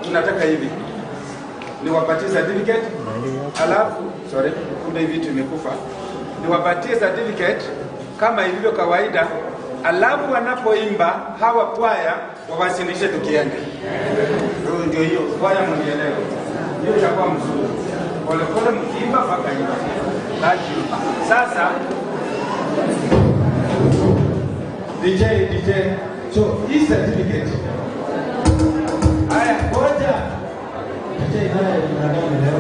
Tunataka hivi niwapatie certificate, alafu sorry, kumbe hivi vitu imekufa. Niwapatie certificate kama ilivyo kawaida, alafu wanapoimba hawa kwaya wawasilishe tukienda. Ndio hiyo kwaya, mnielewe, hiyo itakuwa mzuri. Pole pole mkiimba mpaka hiyo. Sasa DJ, so hii certificate haya, ngoja. DJ haya ni leo.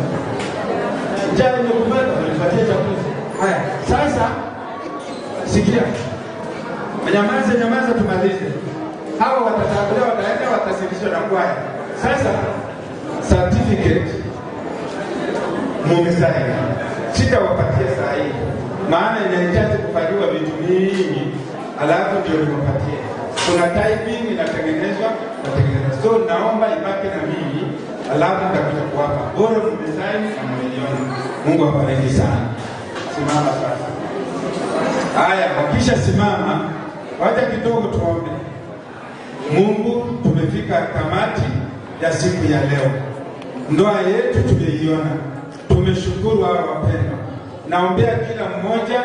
Njaa imekubali, unipatie chakula. Haya, sasa sikia. Nyamaza, nyamaza tumalize. Hawa watatangulia, wataenda watasilishwa na kwaya. Sasa certificate mumesaini. Sitawapatia saa hii. Maana inahitaji kufanyiwa vitu mingi, alafu ndio niwapatie. Kuna typing inatengenezwa, natengeneza. So naomba ibaki na mimi, alafu nitakuja kuwapa. Bora mmesaini na mmeiona. Mungu awabariki sana. Simama sasa. Haya, wakisha simama, wacha kidogo tuombe. Mungu, tumefika tamati ya siku ya leo. Ndoa yetu tumeiona. Tumeshukuru hawa wapendwa. Naombea kila mmoja,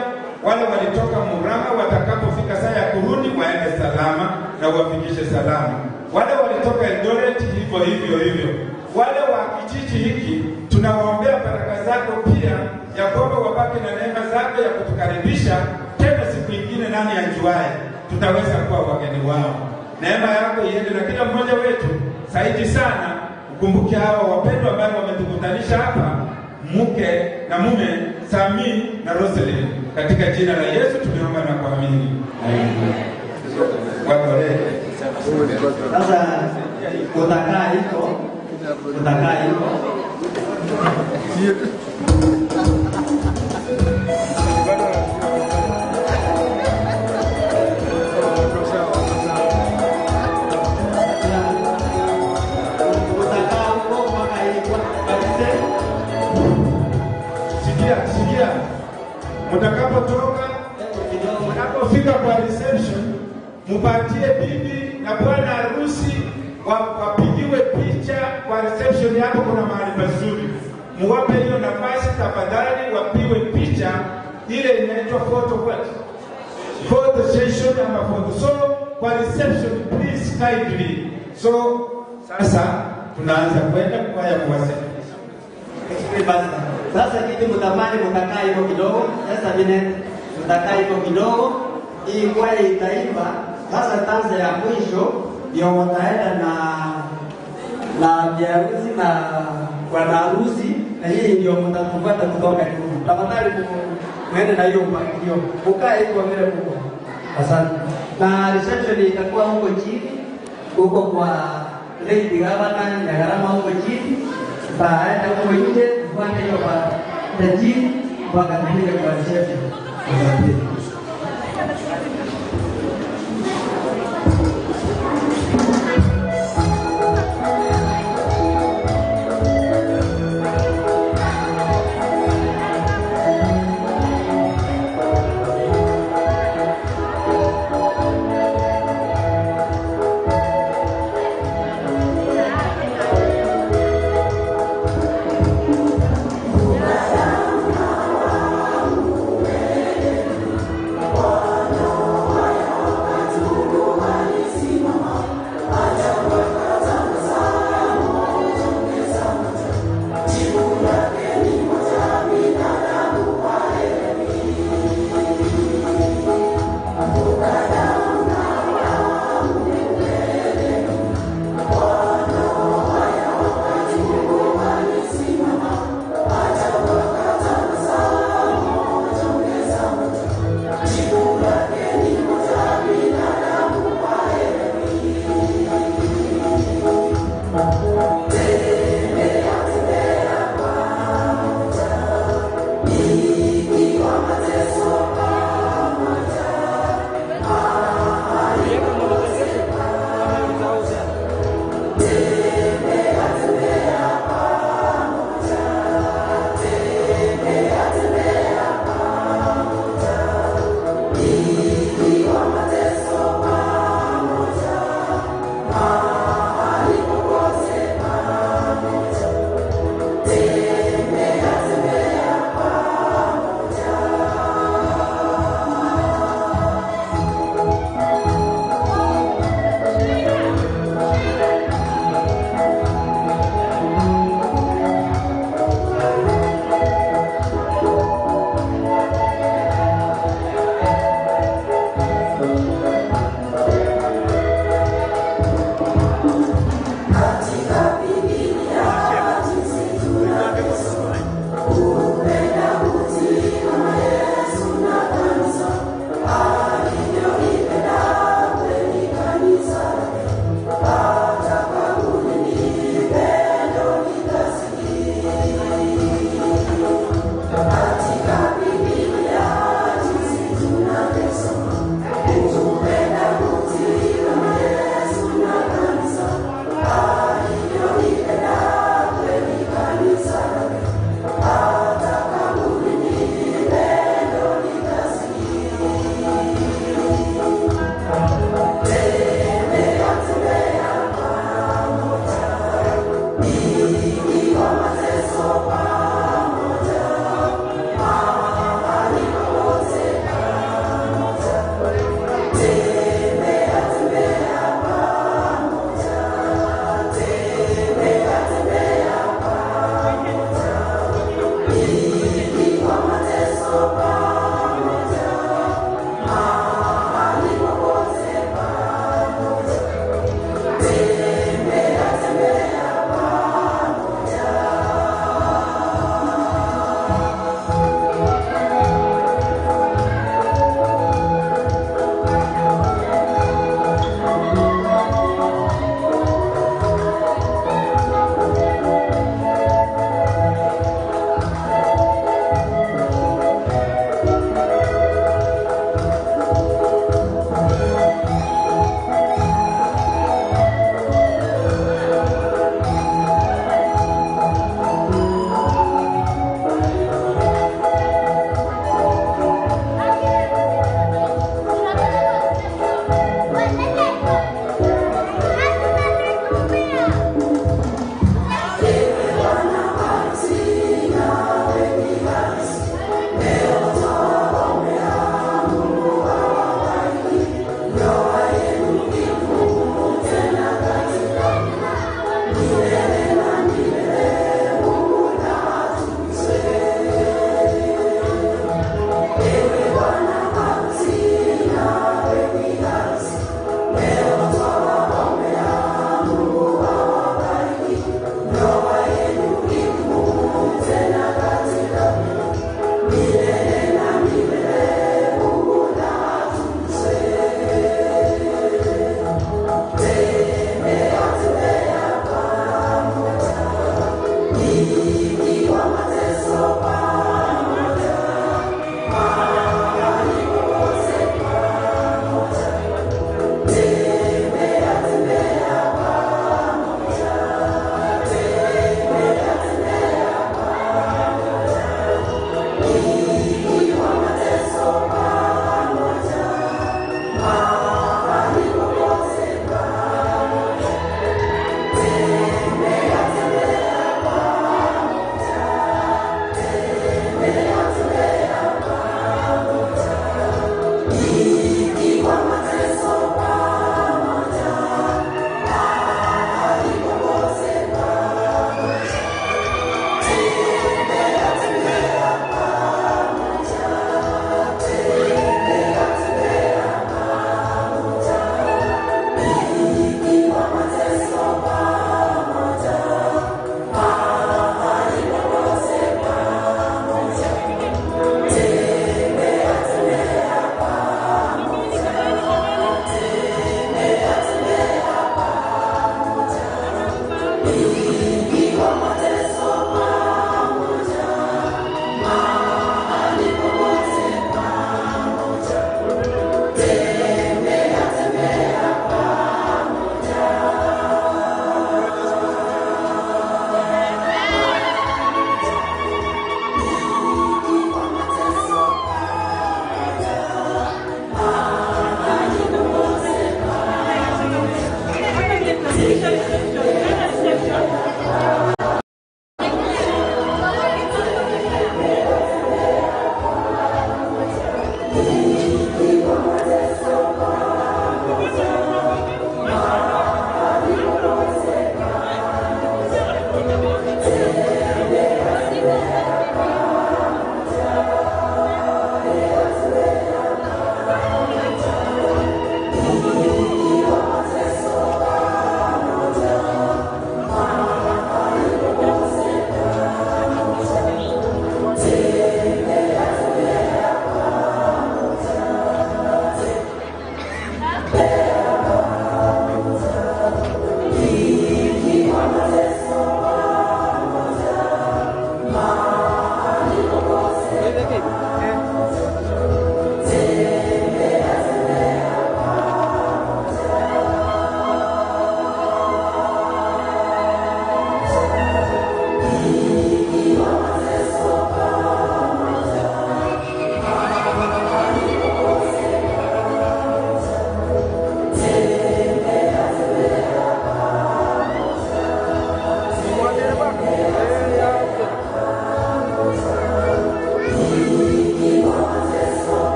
wale walitoka Murang'a watakapofika saa ya kurudi waende salama na wafikishe salama. Wale walitoka Eldoret hivyo hivyo hivyo. Wale wa kijiji hiki tunawaombea baraka zako pia, ya kwamba wabaki na neema zako ya kutukaribisha tena siku nyingine, nani ajuaye tutaweza kuwa wageni wao. Neema yako iende na kila mmoja wetu. Saidi sana ukumbuke hawa wapendwa ambao wametukutanisha hapa, mke na mume, Sami na Roselyn. Katika jina la Yesu tumeomba na kuamini. Amen. Sasa utakaa hiko, utakaa hiko. Utakaa huko mpaka ilikuwa kabisa. Sikia, sikia. Mtakapotoka, mnapofika kwa reception, mupatie bibi na bwana harusi wapigiwe picha kwa reception yako. Kuna mahali pazuri, muwape hiyo nafasi tafadhali, wapiwe picha ile inaitwa photo what? Photo session ama photo. So kwa reception please kindly. So sasa tunaanza kwenda kwa ya kuwasiliana. Sasa kitu mtamani mtakaa hivyo kidogo, sasa mimi mtakaa hivyo kidogo, hii kwaya itaimba. Sasa tanza ya mwisho ndio wataenda na biharusi na bwana harusi, na hii ndio mtafuata kutoka nyuma. Tafadhali muende na hiyo mpangilio. Ukae hivyo vile huko. Asante. Na reception itakuwa huko chini, huko kwa Lady Governor na gharama huko chini. Baada huko nje tufuate hiyo kwa tajiri mpaka tufike kwa reception. Asante. Mahali popote.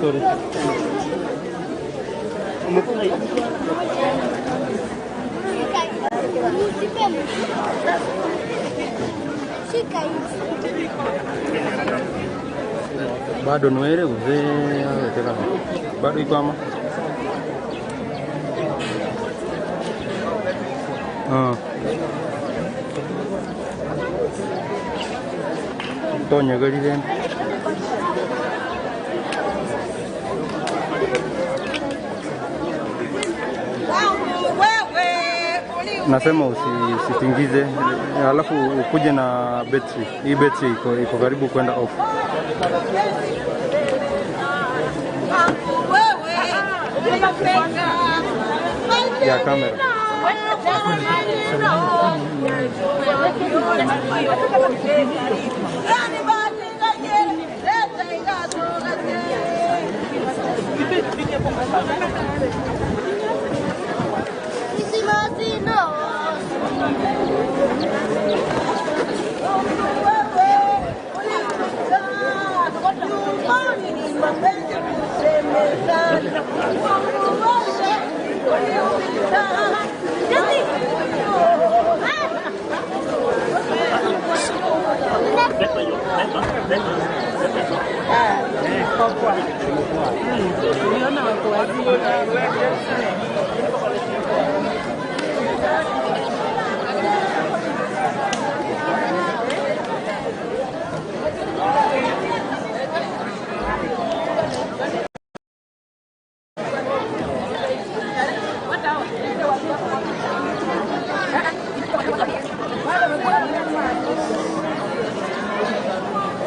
Sorry. Bado noere uzee bado iko ama tonya gari den. Nasema usitingize, alafu ukuje na betri. Hii betri iko karibu kwenda off. Ya kamera.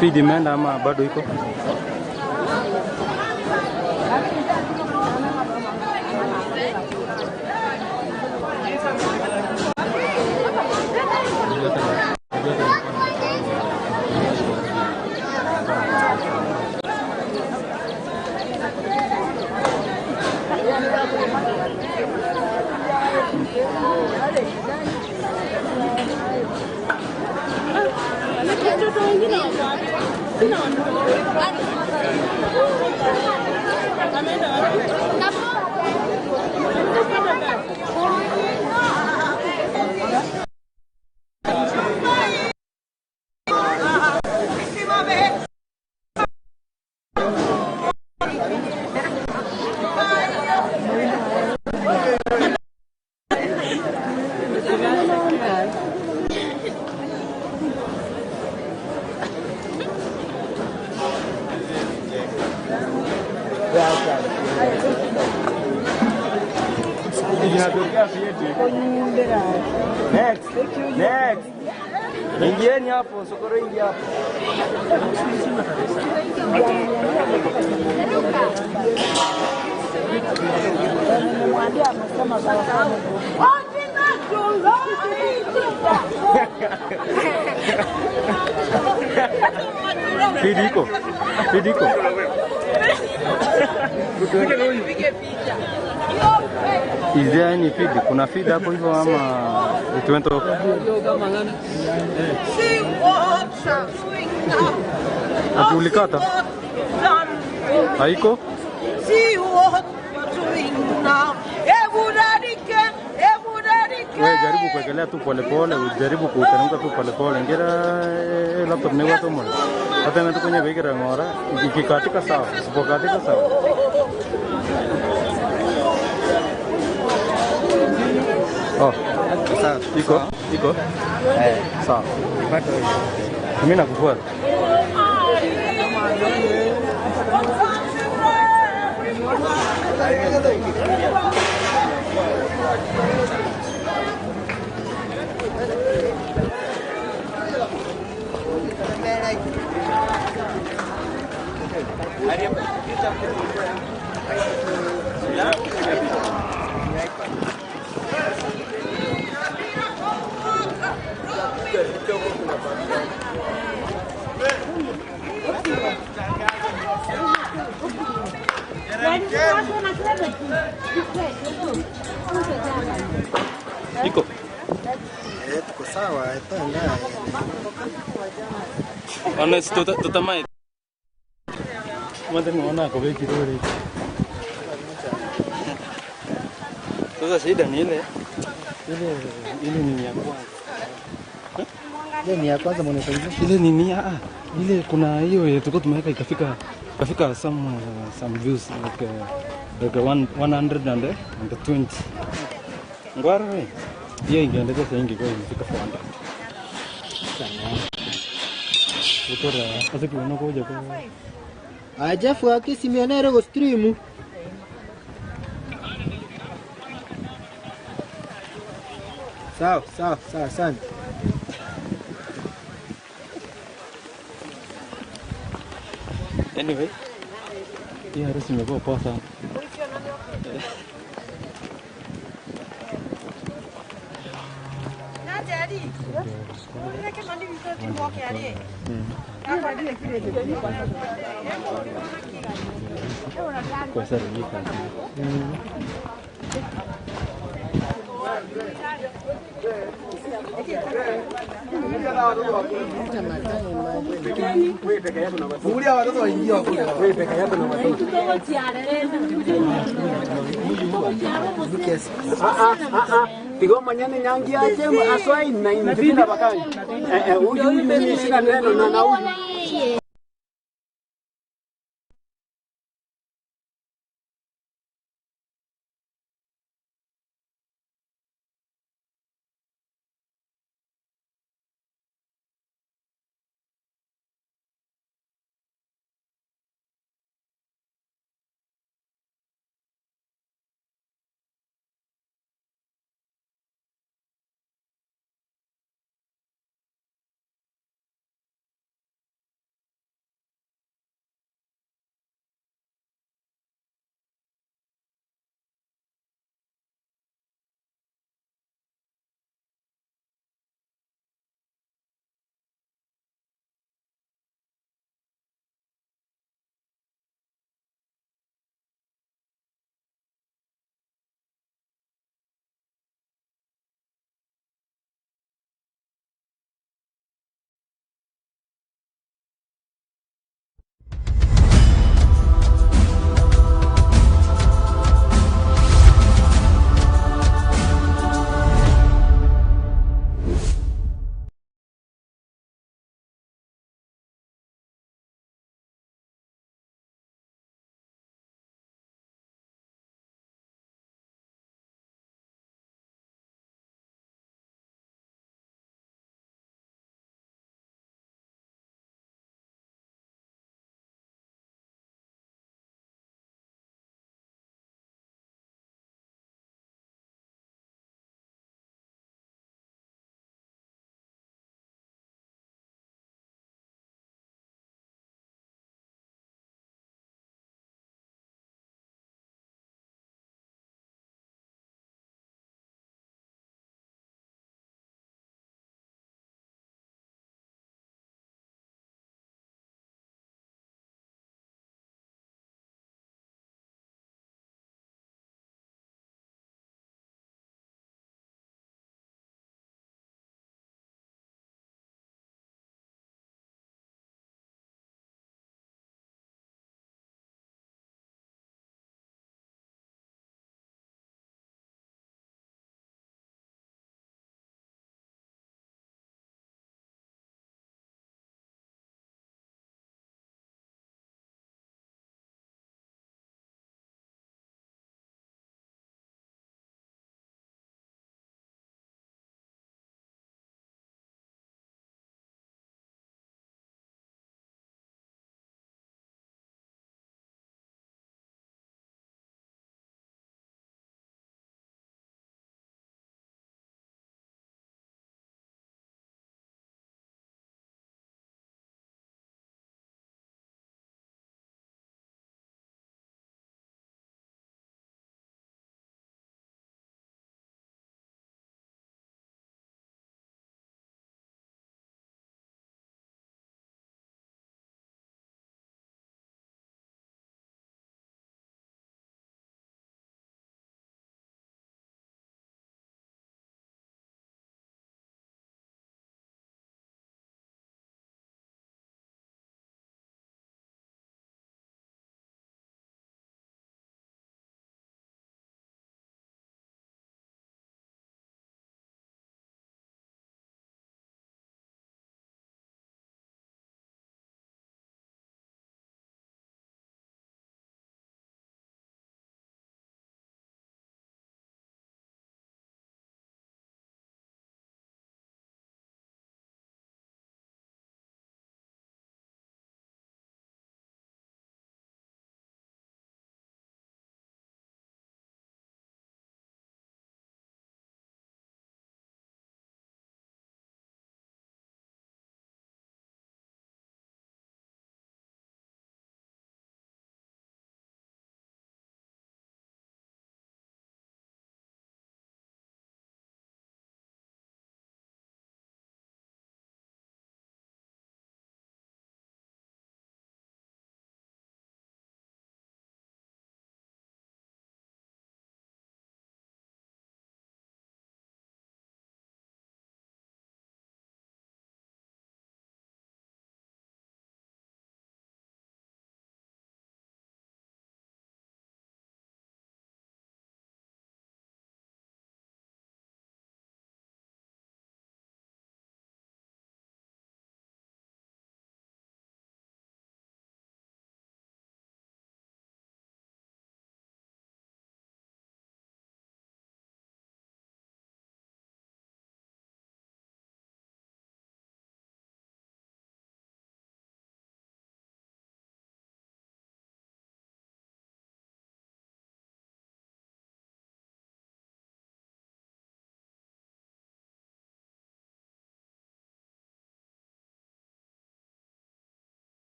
Feed imeenda ama bado iko? Next. Next. Ingieni hapo, sokoro ingia hapo. Fidiko. Fidiko. Is there any feed? Kuna feed hapo hivyo ama it went off? Ati ulikata? Haiko? Wewe jaribu kuekelea tu pole pole, ujaribu kuteremka tu pole pole. Ngira laptop ni watu mmoja. Hata na tu kwenye begi ngora, ikikatika sawa, isipokatika sawa. Oh, sawa. Iko? Iko? Eh, sawa. Mimi nakufuata. Iko. Tuko sawa, Honest, tutamai. Mwanzo kwa wiki dole. Sasa shida ni ile ile nini ya kwanza. Ile ni ya kwanza monetization. Ile nini ile kuna hiyo tulikuwa tumeweka ikafika some views like 120. Ngwaro hiyo ingeendelea sasa ingekuwa imefika 400. Sana. Utora sasa kiona koja kwa Jeff akisimionere go stream. Sawa, sawa, sawa, asante. Anyway, hii harusi imekuwa poa sana. Kwa sababu ni kazi. Tigo manyane nyangi aje aswai na inzina bakani. Huyu mimi sina neno na huyu.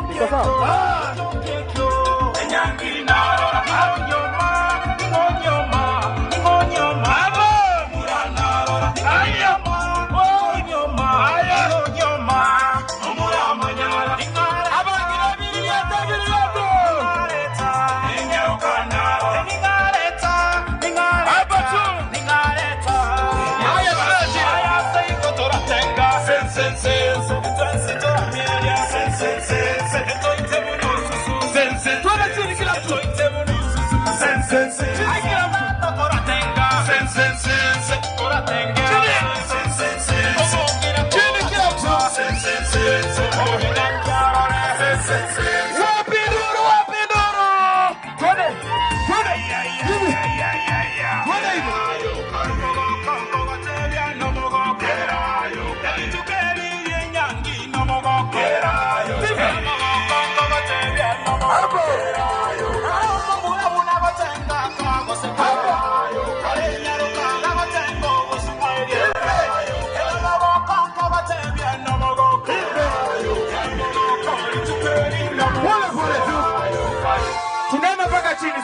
Iko sawa?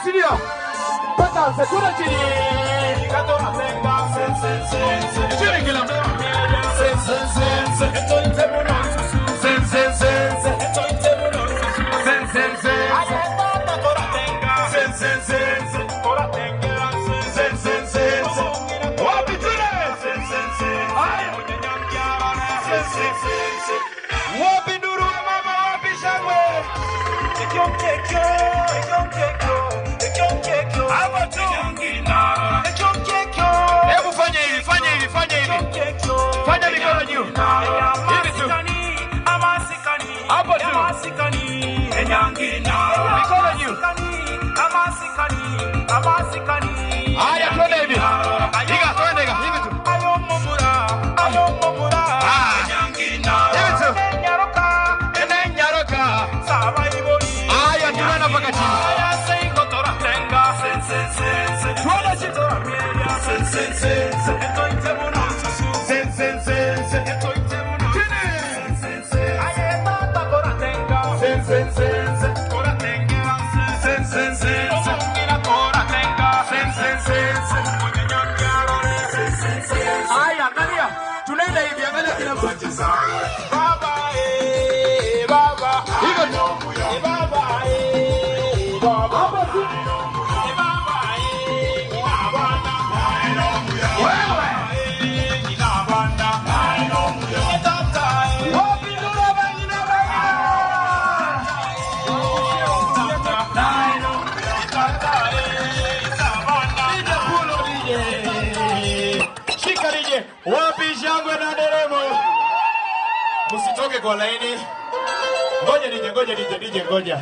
Sindio? Paka sekura chini. Chini kila mtu. Wapi nduru wa mama, wapi shangwe? Hapo tu. Hebu fanya hivi, fanya hivi, fanya hivi. Fanya mikono juu. Hivi tu. Hapo tu. Mikono juu. Haya, twende hivi. Iga, twende iga, hivi tu. Hivi tu. Nyaroka. Haya, tunaenda mpaka chini. Haya, angalia. Tunaenda hivi, angalia kila mtu. Baba eh, baba. Hivyo tu. Baba eh, baba. Hapo tu. Baba eh, baba. Wewe. Wapi nduru bangina bangina. DJ Pulo DJ. Shika DJ. Wapi shangwe na nderemo? Msitoke kwa laini. Ngoja DJ, ngoja DJ, DJ ngoja.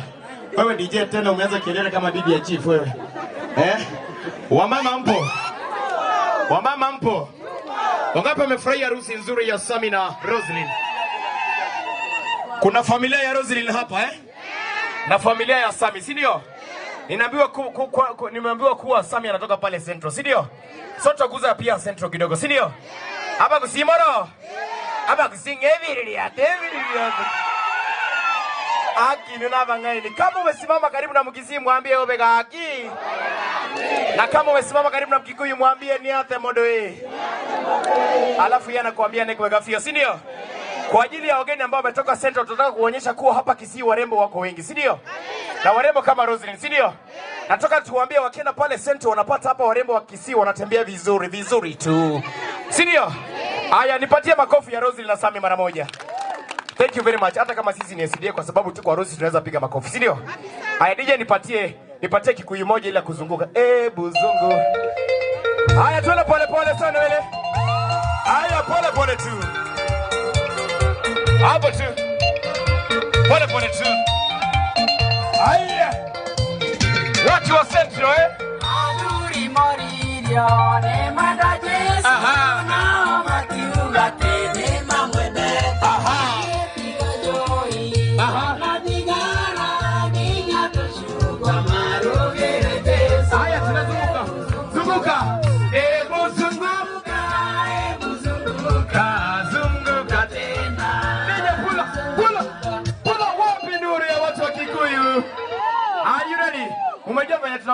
Wewe DJ tena umeanza kelele kama bibi ya chief wewe. Eh? Wamama mpo? Wamama mpo? Wangapi wamefurahia harusi nzuri ya Sami na Roslyn? Kuna familia ya Roslyn hapa eh? Na familia ya Sami, si ndio? Ninaambiwa nimeambiwa kuwa Sami anatoka pale Central, si ndio? So tutaguza pia Central kidogo, si ndio? Hapa kusimoro. Hapa kusingeviria, teviria. Aki nuna bangaini. Kama umesimama karibu na Mkisii mwambie obega aki. Na kama umesimama karibu na Mkikuyu mwambie niate modoe. Alafu yeye anakuambia nekwegafio, si ndio? Kwa ajili ya wageni ambao wametoka Central tunataka kuonyesha kuwa hapa Kisii warembo wako wengi, si ndio? Na warembo kama Roslyn, si ndio? Nataka tuwaambie wakienda pale Central wanapata hapa warembo wa Kisii wanatembea vizuri, vizuri tu. Si ndio? Haya, nipatie makofi ya Roslyn na Sami mara moja. Thank you very much. Hata kama sisi ni SDA kwa sababu tuko harusi tunaweza piga makofi, si ndio? Haya DJ nipatie Kikuyu moja ila kuzunguka. Buzungu. Haya twende pole pole sana wele. Haya pole pole tu. Hapo tu. Pole pole tu. Haya. Watu wa Central eh? Aduri moririo ne mada Jesu. Aha. Na makiuga tene mamwene. Aha. Aha. Haya tunazunguka. Zunguka. Ebu zunguka, ebu zunguka, zunguka tena. Nija pula, pula, pula wapi nuru ya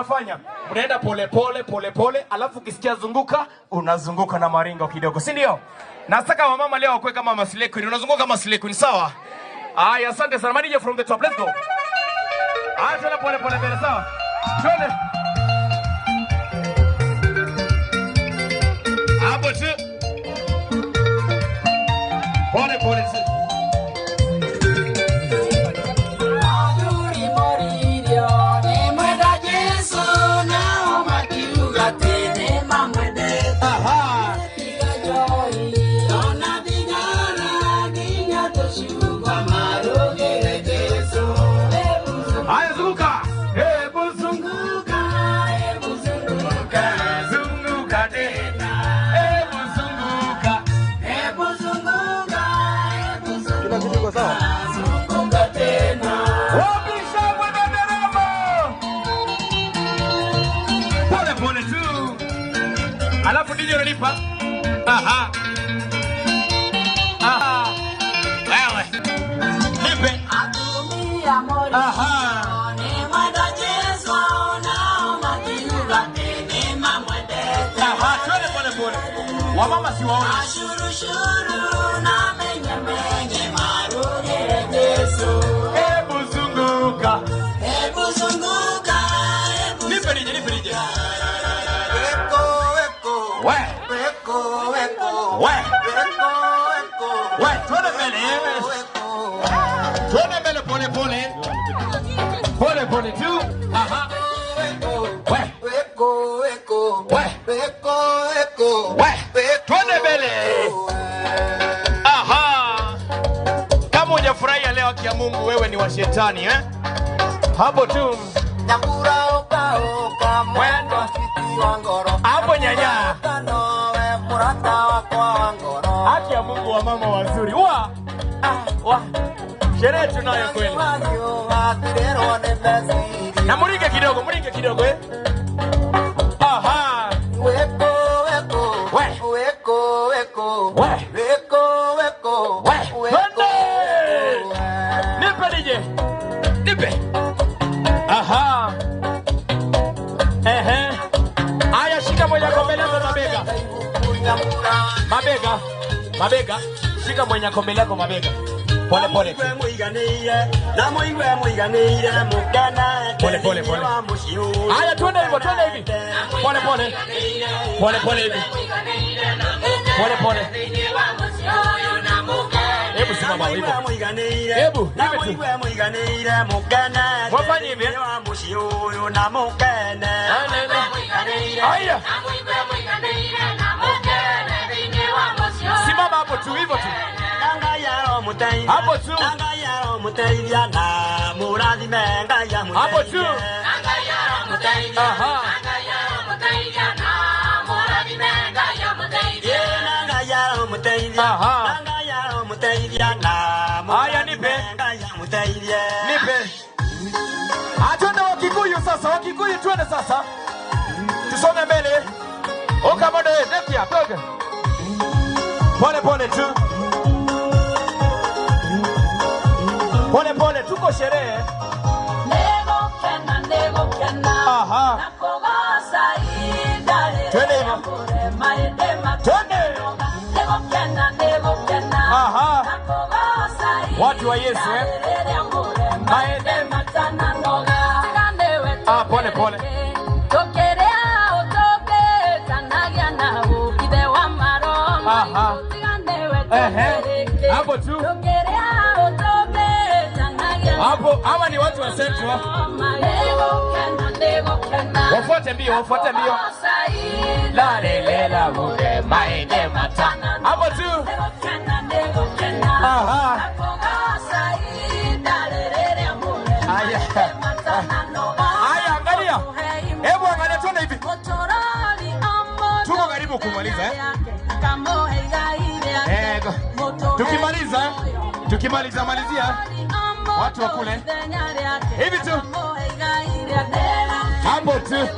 tunafanya? Mnaenda pole pole pole pole, alafu ukisikia zunguka, unazunguka na maringo kidogo, si ndio? Nataka wamama leo wakuwe kama Maslay Queen. Unazunguka kama Maslay Queen, sawa? Aya, asante sana. Manager from the top. Let's go. Aya, twende pole pole mbele, sawa? Twende. Hapo tu. Pole pole tu. Haya, zunguka. Hebu zunguka, hebu zunguka, zunguka tena. Hebu zunguka, hebu zunguka, hebu Kila kitu iko sawa? zunguka tena. Wapi shangwe na nderemo? Pole pole tu. Alafu DJ unanipa. Aha. Aha. Wewe. Nipe. Aha. Aha, twende pole pole. Wamama siwaoni. Hebu zunguka. Nipe DJ, nipe DJ. We. We. We, twende mbele. Twende mbele pole pole. Pole pole tu. Aha. We. We. We. Twende mbele. Aha. Kama hujafurahia leo haki ya Mungu, wewe ni wa shetani, eh? Hapo tu. Mwendo. Hapo nyanya. Haki ya Mungu wa mama wazuri. Wa. Ah, wa. Sherehe tunayo kweli. Na muringe kidogo, muringe kidogo, eh? Aha. We. We. We. Twende. Nipe DJ. Nipe. Aha. Ehe. Aya, shika moja kwa mbele kwa mabega. Mabega. Mabega. Shika mwenye ako mbele yako mabega. Pole pole. Pole pole pole. Aya, twende hivyo, twende hivi. Pole pole. Pole pole hivi. Pole pole. Hebu simama hivyo. Hebu, nipe tu. Wafanye hivi, eh? Aya. Simama hapo tu, hivyo tu. Hapo tu. Hapo tu. Aha. Aha. Haya, nipe. Nipe. Atwende Wakikuyu sasa, Wakikuyu twende sasa. Tusonge mbele. Oka modo nepia, toka. Pole pole tu. Pole pole, tuko sherehe. Aha. Twende hivyo. Twende. Aha. Watu wa Yesu, eh? Maende. Ah, pole pole. Aha. Ehe. Hapo tu. Hapo hawa ni watu wa Central. Wafuate mbio, wafuate mbio. La le le la mure maende mata. Hapo tu. Aha. Aya. Aya, angalia. Hebu angalia tuone hivi. Tuko karibu kumaliza, eh? Eh, tukimaliza, tukimaliza malizia watu wa kule. Hivi tu. Hapo tu.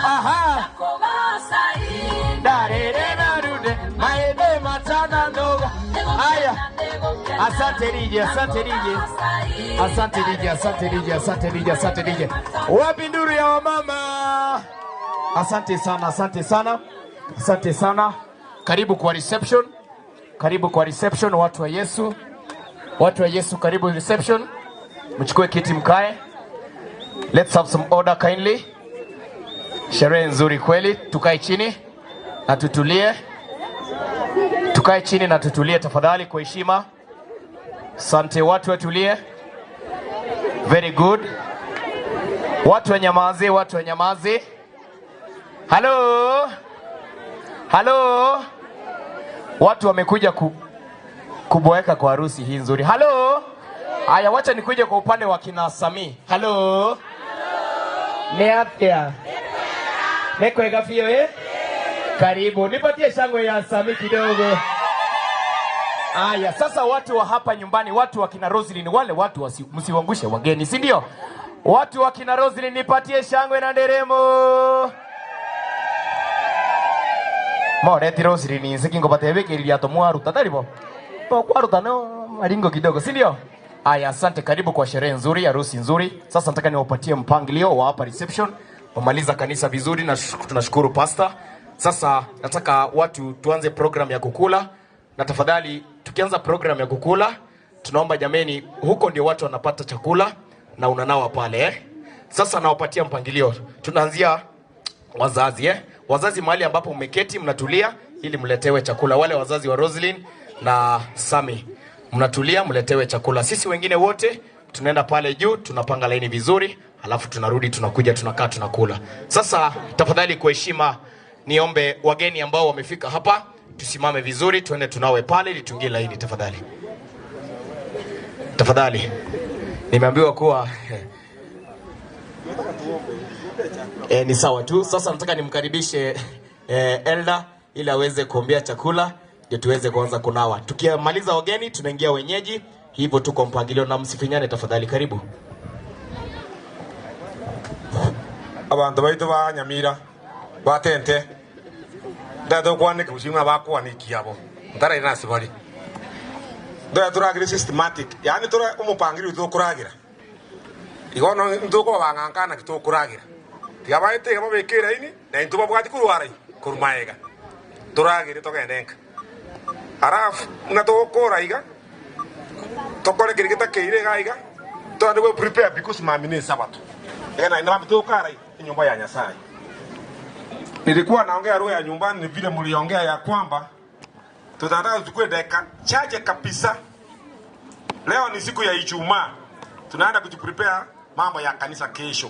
Aha. Dare re na rude, maede matana ndoga. Haya. Asante DJ, asante DJ. Asante DJ, asante DJ, asante DJ, asante DJ. Wapi nduru ya wamama? Asante sana, asante sana. Asante sana. Karibu kwa reception. Karibu kwa reception watu wa Yesu. Watu wa Yesu, karibu reception. Mchukue kiti mkae. Let's have some order kindly. Sherehe nzuri kweli. Tukae chini na tutulie. Tukae chini na tutulie tafadhali kwa heshima. Asante, watu watulie. Very good. Watu wanyamaze, watu wanyamaze. Hello. Hello. Watu wamekuja kuboeka kwa harusi hii nzuri. Hello. Aya, wacha nikuje kwa upande wa kina Sami. Hello. Ni afya. Nekwega fio eh? Karibu. Nipatie shangwe ya Sami kidogo. Aya, sasa watu wa hapa nyumbani, watu wa kina Roslyn, wale watu msiwaangushe wageni, si ndio? Watu wa kina Roslyn, nipatie shangwe na nderemo. Moreti Roslyn, nsikingo batebekeriria tomwaruta taribo. To kwaruta no maringo kidogo, si ndio? Aya, asante, karibu kwa sherehe nzuri, harusi nzuri. Sasa nataka niwapatie mpangilio wa hapa reception. Wamaliza kanisa vizuri na tunashukuru pastor. Sasa nataka watu tuanze program ya kukula. Na tafadhali tukianza program ya kukula, tunaomba jameni, huko ndio watu wanapata chakula na unanawa pale eh. Sasa nawapatia mpangilio. Tunaanzia wazazi eh. Wazazi mahali ambapo mmeketi mnatulia ili mletewe chakula. Wale wazazi wa Roslyn na Sami, mnatulia mletewe chakula. Sisi wengine wote tunaenda pale juu, tunapanga laini vizuri, alafu tunarudi tunakuja tunakaa tunakula. Sasa tafadhali kwa heshima niombe wageni ambao wamefika hapa tusimame vizuri, tuende tunawe pale ili tuingie laini tafadhali. Tafadhali. Nimeambiwa kuwa ni sawa tu. Sasa nataka nimkaribishe Elda ili aweze kuombea chakula ndio tuweze kuanza kunawa. Tukimaliza wageni tunaingia wenyeji, hivyo tuko mpangilio na msifinyane tafadhali. Karibu. Abantu baitu ba Nyamira batente ndado kwanika usinga bakwanikia abo ntara ina sibali ndo turagira systematic, yani tura umupangiri tukuragira igono nduko bangankana kitukuragira tigabaite gababekera ini na intu babwati kurwara kurumaega turagire togendenka arafu na tokora iga tokore kirigita keire gaiga tondu prepare because mamine sabato ena ina mtukara nyumba ya Nyasaye. Nilikuwa naongea roho ya nyumbani, ni vile mliongea ya kwamba tutataka tuchukue dakika chache kabisa. Leo ni siku ya Ijumaa. Tunaenda kujiprepare mambo ya kanisa kesho.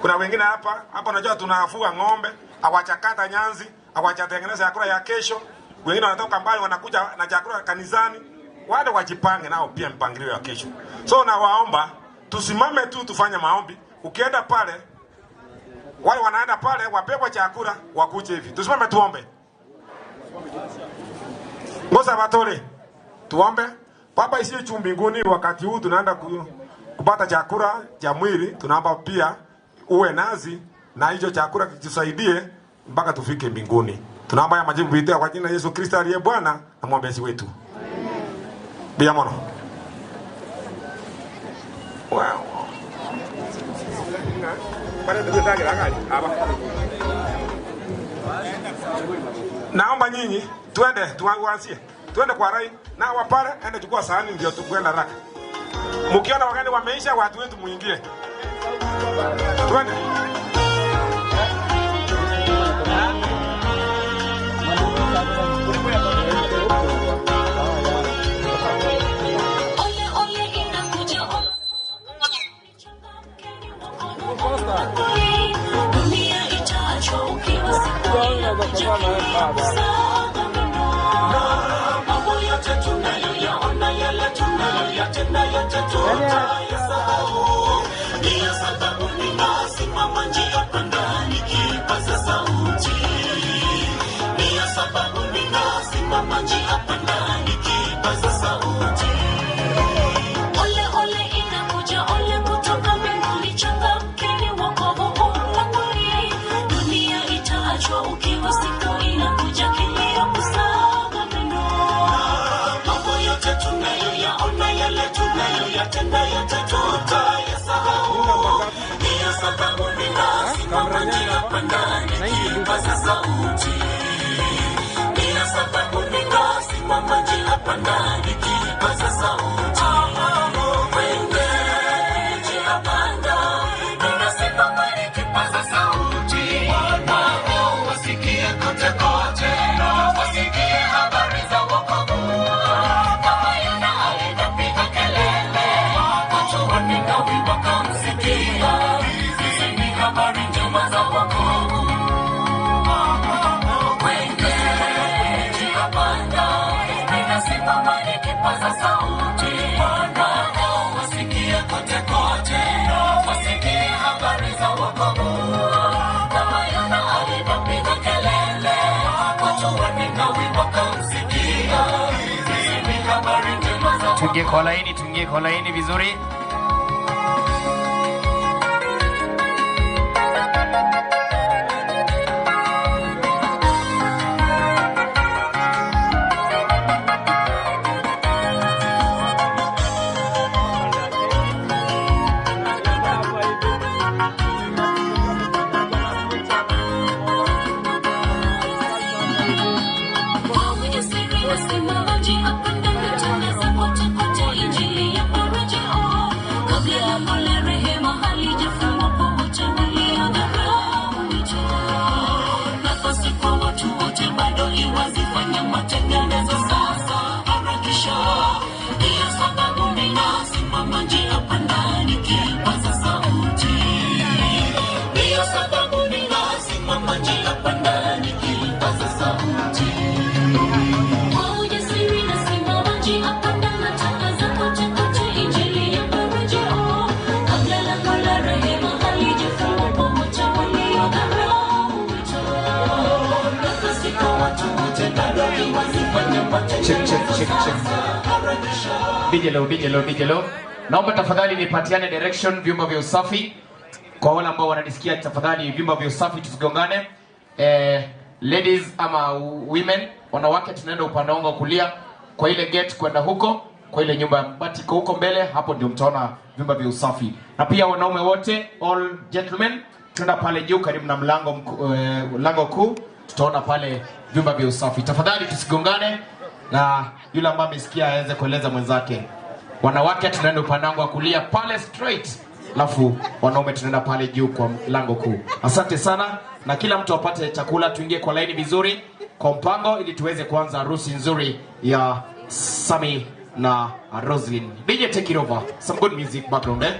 Kuna wengine hapa najua tunafuga ng'ombe, hawachakata nyanzi, hawachatengeneza chakula ya kesho. Wengine wanatoka mbali wanakuja na chakula kanisani. Wale wajipange nao pia mpangilio ya kesho. So nawaomba tusimame tu tufanye maombi. Ukienda pale, wale wanaenda pale wapewe chakula wakuje hivi. Tusimame tuombe. Ngoza batole. Tuombe. Baba isiye juu mbinguni, wakati huu tunaenda kupata chakula cha mwili, tunaomba pia uwe nazi na hicho chakula kitusaidie mpaka tufike mbinguni. Tunaomba ya majibu bitia kwa jina Yesu Kristo aliye Bwana na mwombezi wetu. Bila mono. Wow. Naomba nyinyi tuende tuanzie. Tuende kwa rai na wapare ende chukua sahani ndio tukwenda raka. Mkiona wageni wameisha watu wetu muingie. Tuende. Ndiyo sababu ninasimama njia. njia panda nikipaza sauti. Kwenye njia panda ninasimama nikipaza sauti. Wanao wasikie kote kote, wasikie habari za wokovu. Kama Yona alivyopiga kelele, watu wa Ninawi wakamsikia. Hizi ni habari njema za wokovu. Kwenye njia panda ninasimama nikipaza sauti. Wanao wasikie kote kote, wasikie habari za wokovu. Kama Yona alivyopiga kelele, watu wa Ninawi wakamsikia. Hizi ni habari njema za wokovu. Tuingie kwa laini, tuingie kwa laini vizuri. Check, check, check, check. DJ low, DJ low, DJ low. Naomba tafadhali nipatiane direction vyumba vya usafi. Kwa wale ambao wananisikia tafadhali vyumba vya usafi tusigongane. Ladies ama women, wanawake tunaenda upande wangu wa kulia kwa ile gate kwenda huko, kwa ile nyumba ya mabati iko huko mbele, hapo ndio mtaona vyumba vya usafi. Na pia wanaume wote, all gentlemen, tunaenda pale juu karibu na mlango lango kuu, tutaona pale vyumba vya usafi. Tafadhali tusigongane, na yule ambaye amesikia aweze kueleza mwenzake. Wanawake tunaenda upande wangu wa kulia pale straight, alafu wanaume tunaenda pale juu kwa lango kuu. Asante sana, na kila mtu apate chakula, tuingie kwa laini vizuri kwa mpango ili tuweze kuanza harusi nzuri ya Sami na Roslyn. DJ take it over. Some good music background eh?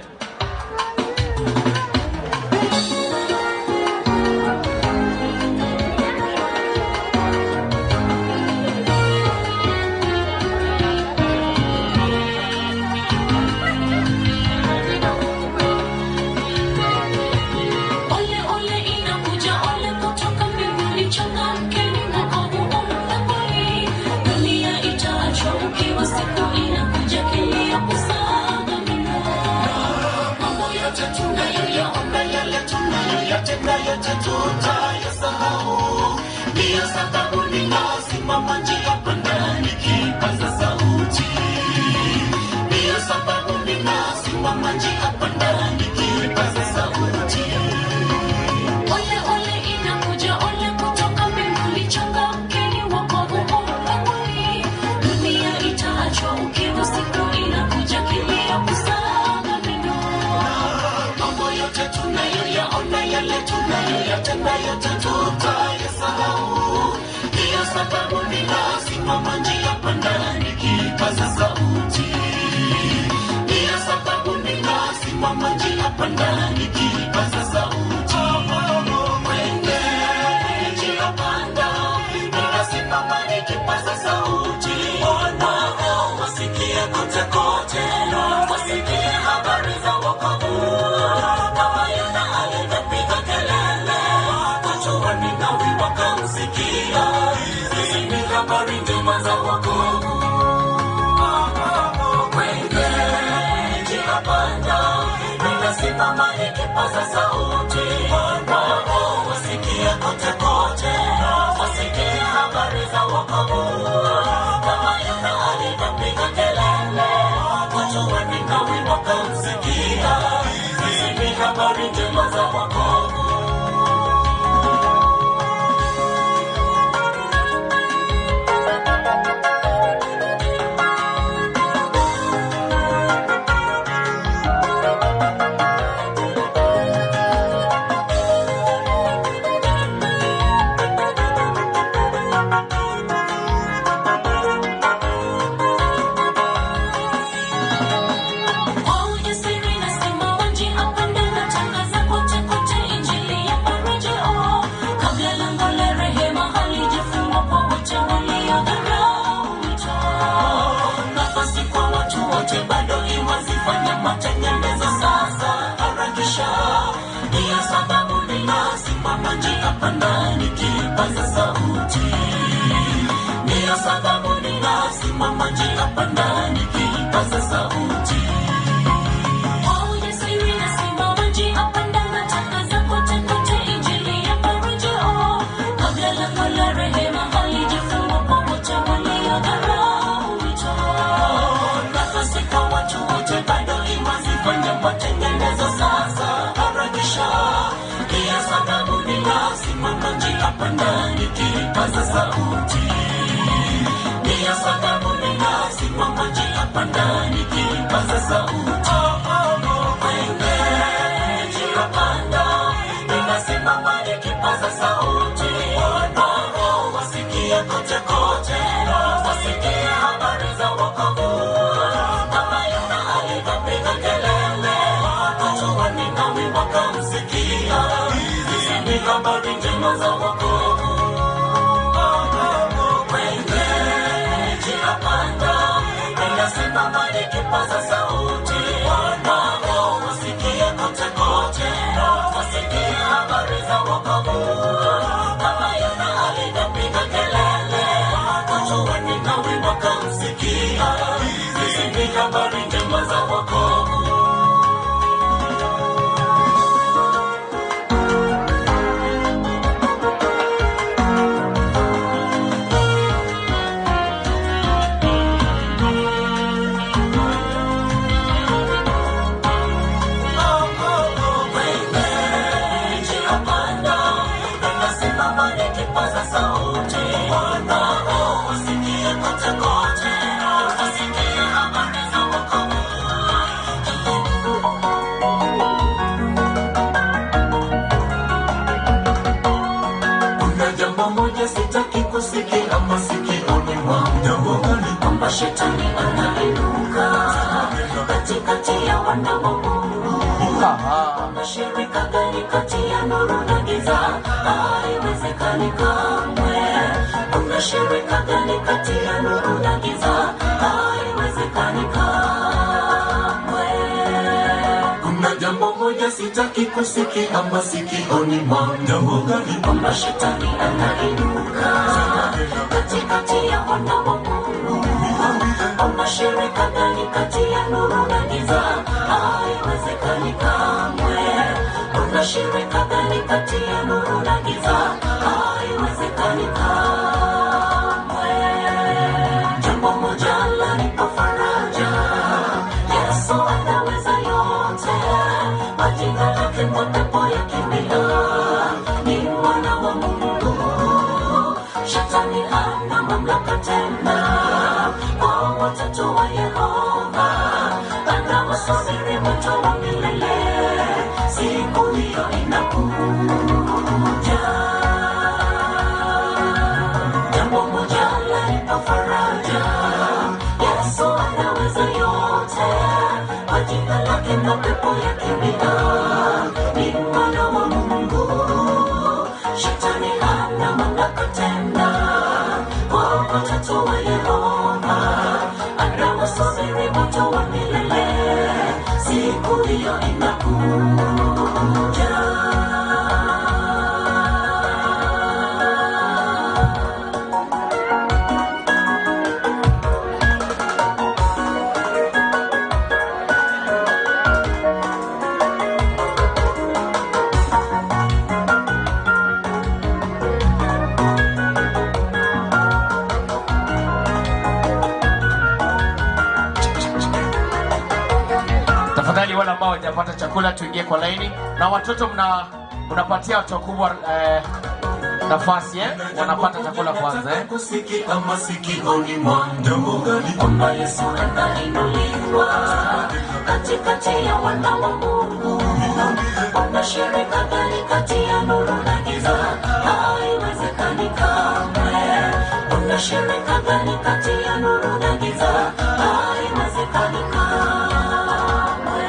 panda nikipaza sauti. Ndiyo sababu ninasimama njia panda nikipaza sauti. Kwenye njia panda ninasimama nikipaza sauti. Wasikie kote kote, wasikie habari za wokovu. Kama Yona alivyopiga kelele, watu wa Ninawi wakamsikia. Hizi ni habari njema za wokovu. Kwenye njia panda ninasimama nikipaza sauti. Wasikie kote kote, wasikie habari za wokovu. Kama Yona alivyopiga kelele, watu wa Ninawi wakamsikia. Hizi ni habari njema za wokovu. Kusikia masikioni mwangu kwamba shetani anainuka katikati ya wana wa Mungu. Kwamba shirika gani kati ya nuru na giza? Haiwezekani kamwe. Kuna shirika gani kati ya nuru na giza? Haiwezekani kamwe. Kuna jambo moja sitaki kusikia masikioni mwangu kwamba shetani anainuka katikati ya wana wa Mungu. Kwamba shirika gani kati ya nuru na giza? Haiwezekani kamwe. Kuna shirika gani kati ya nuru na giza? Haiwezekani kamwe. Jambo moja lanipa faraja, Yesu anaweza yote. Kwa jina lake mapepo yakimbia, ni mwana wa Mungu. Shetani hana mamlaka tena kwa watoto wa Yehova. Anawasubiri moto wa milele, siku hiyo inakuja. Jambo moja lanipa faraja, Yesu anaweza yote. Kwa jina lake mapepo yakimbia, ni mwana wa Mungu. Shetani hana mamlaka tena kwa watoto wa Yehova. Anawasubiri moto wa milele, siku hiyo inakuja. Tafadhali wale ambao hawajapata chakula tuingie kwa laini, na watoto mnapatia watu wakubwa nafasi wanapata chakula kwanza. Kusikia masikioni mwangu kwamba Yesu anainuliwa katikati ya wana wa Mungu. Kuna shirika gani kati ya nuru na giza? Haiwezekani kamwe. Kuna shirika gani kati ya nuru na giza? Haiwezekani kamwe.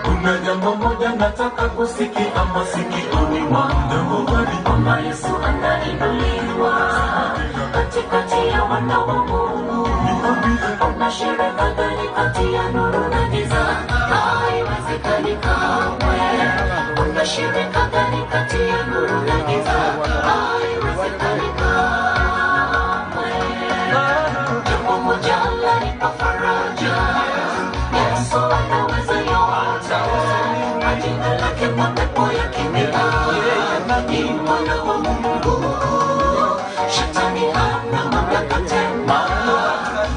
Kuna jambo moja nataka kusikia masikioni mwangu kwamba Yesu anainuliwa katikati ya wana wa Mungu. Kuna shirika gani kati ya nuru na giza? Haiwezekani kamwe. Kuna shirika gani kati ya nuru na giza? Haiwezekani kamwe. Jambo moja lanipa faraja, Yesu anaweza yote. Kwa jina lake mapepo yakimbia, ni mwana wa Mungu. Shetani hana mamlaka tena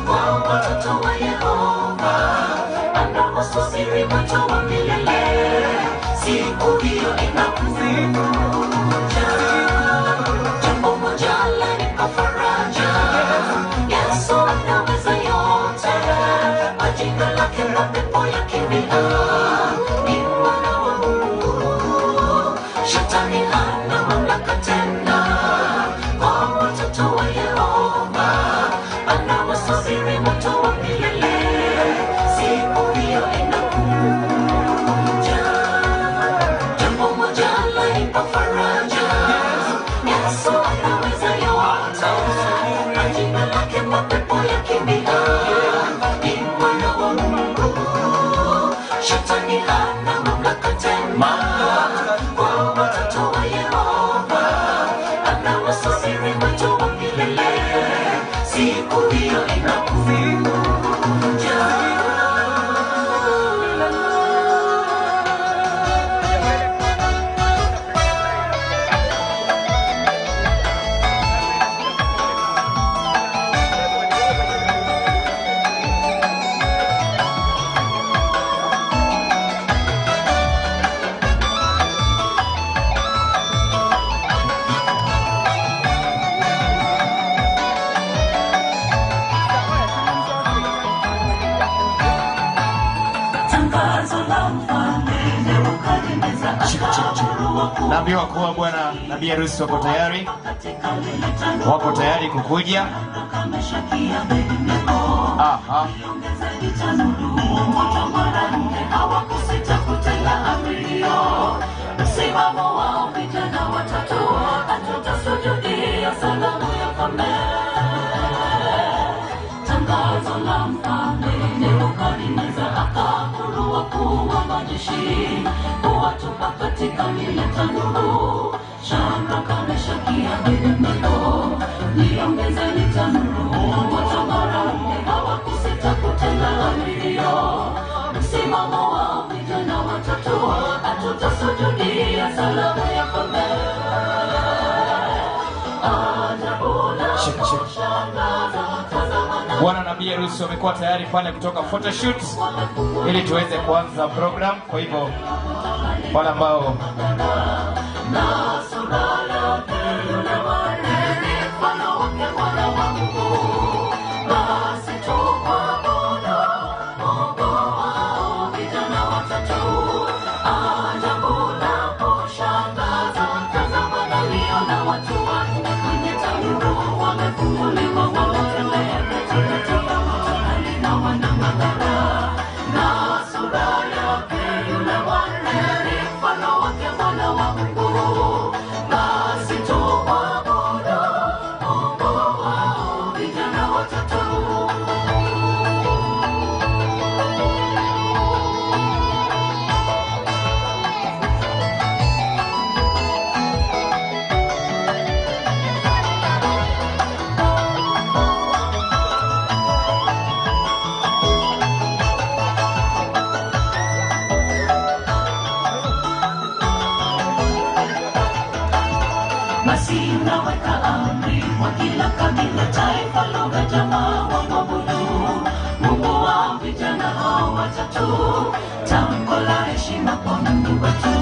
kwa watoto wa Yehova. Anawasubiri moto wa milele, siku hiyo inakuja. Mapepo yakimbia, ni mwana wa Mungu. Shetani hana mamlaka tena kwa watoto wa Yehova, anawasubiri moto wa milele. Siku hiyo inakuja. Jambo moja laipa faraja, Yesu anaweza yote. Kwa jina lake mapepo yakimbia, ni mwana wa Mungu. Shetani hana mamlaka tena kwa watoto wa Yehova, anawasubiri moto wa milele. Siku hiyo inakuja. Naambiwa kuwa bwana na bi harusi wako tayari, wako tayari kukuja. Aha. Msimamo wao vijana watatu, hatutasujudia sanamu ya mfalme. Tangazo la mfalme Nebukadneza akaamuru wakuu wa majeshi kuwatupa katika lile tanuru. Shadraka, Meshaki, Abednego, liongezeni tanuru moto mara nne, hawakusita kutenda amri hiyo. Msimamo wao vijana watatu, hatutasujudia sanamu ya mfalme. Ajabu la kushangaza, tazama na Bwana na bi harusi wamekuwa tayari pale kutoka photoshoot ili tuweze kuanza program. Kwa hivyo wale ambao na sura yake yule wa nne ni mfano wake Mwana wa Mungu. Basi tumwabudu Mungu wao vijana watatu. Ajabu la kushangaza, tazama naliona watu wanne kwenye tanuru, wamefunguliwa, wanatembea katikati ya moto kali na wanang'ara. Na sura yake yule wa nne ni mfano wake Mwana wa Mungu. Basi tumwabudu Mungu wao vijana watatu. Basi naweka amri kwa kila kabila, taifa, lugha, jamaa wamwabudu Mungu wa vijana hao watatu. Tamko la heshima kwa Mungu wetu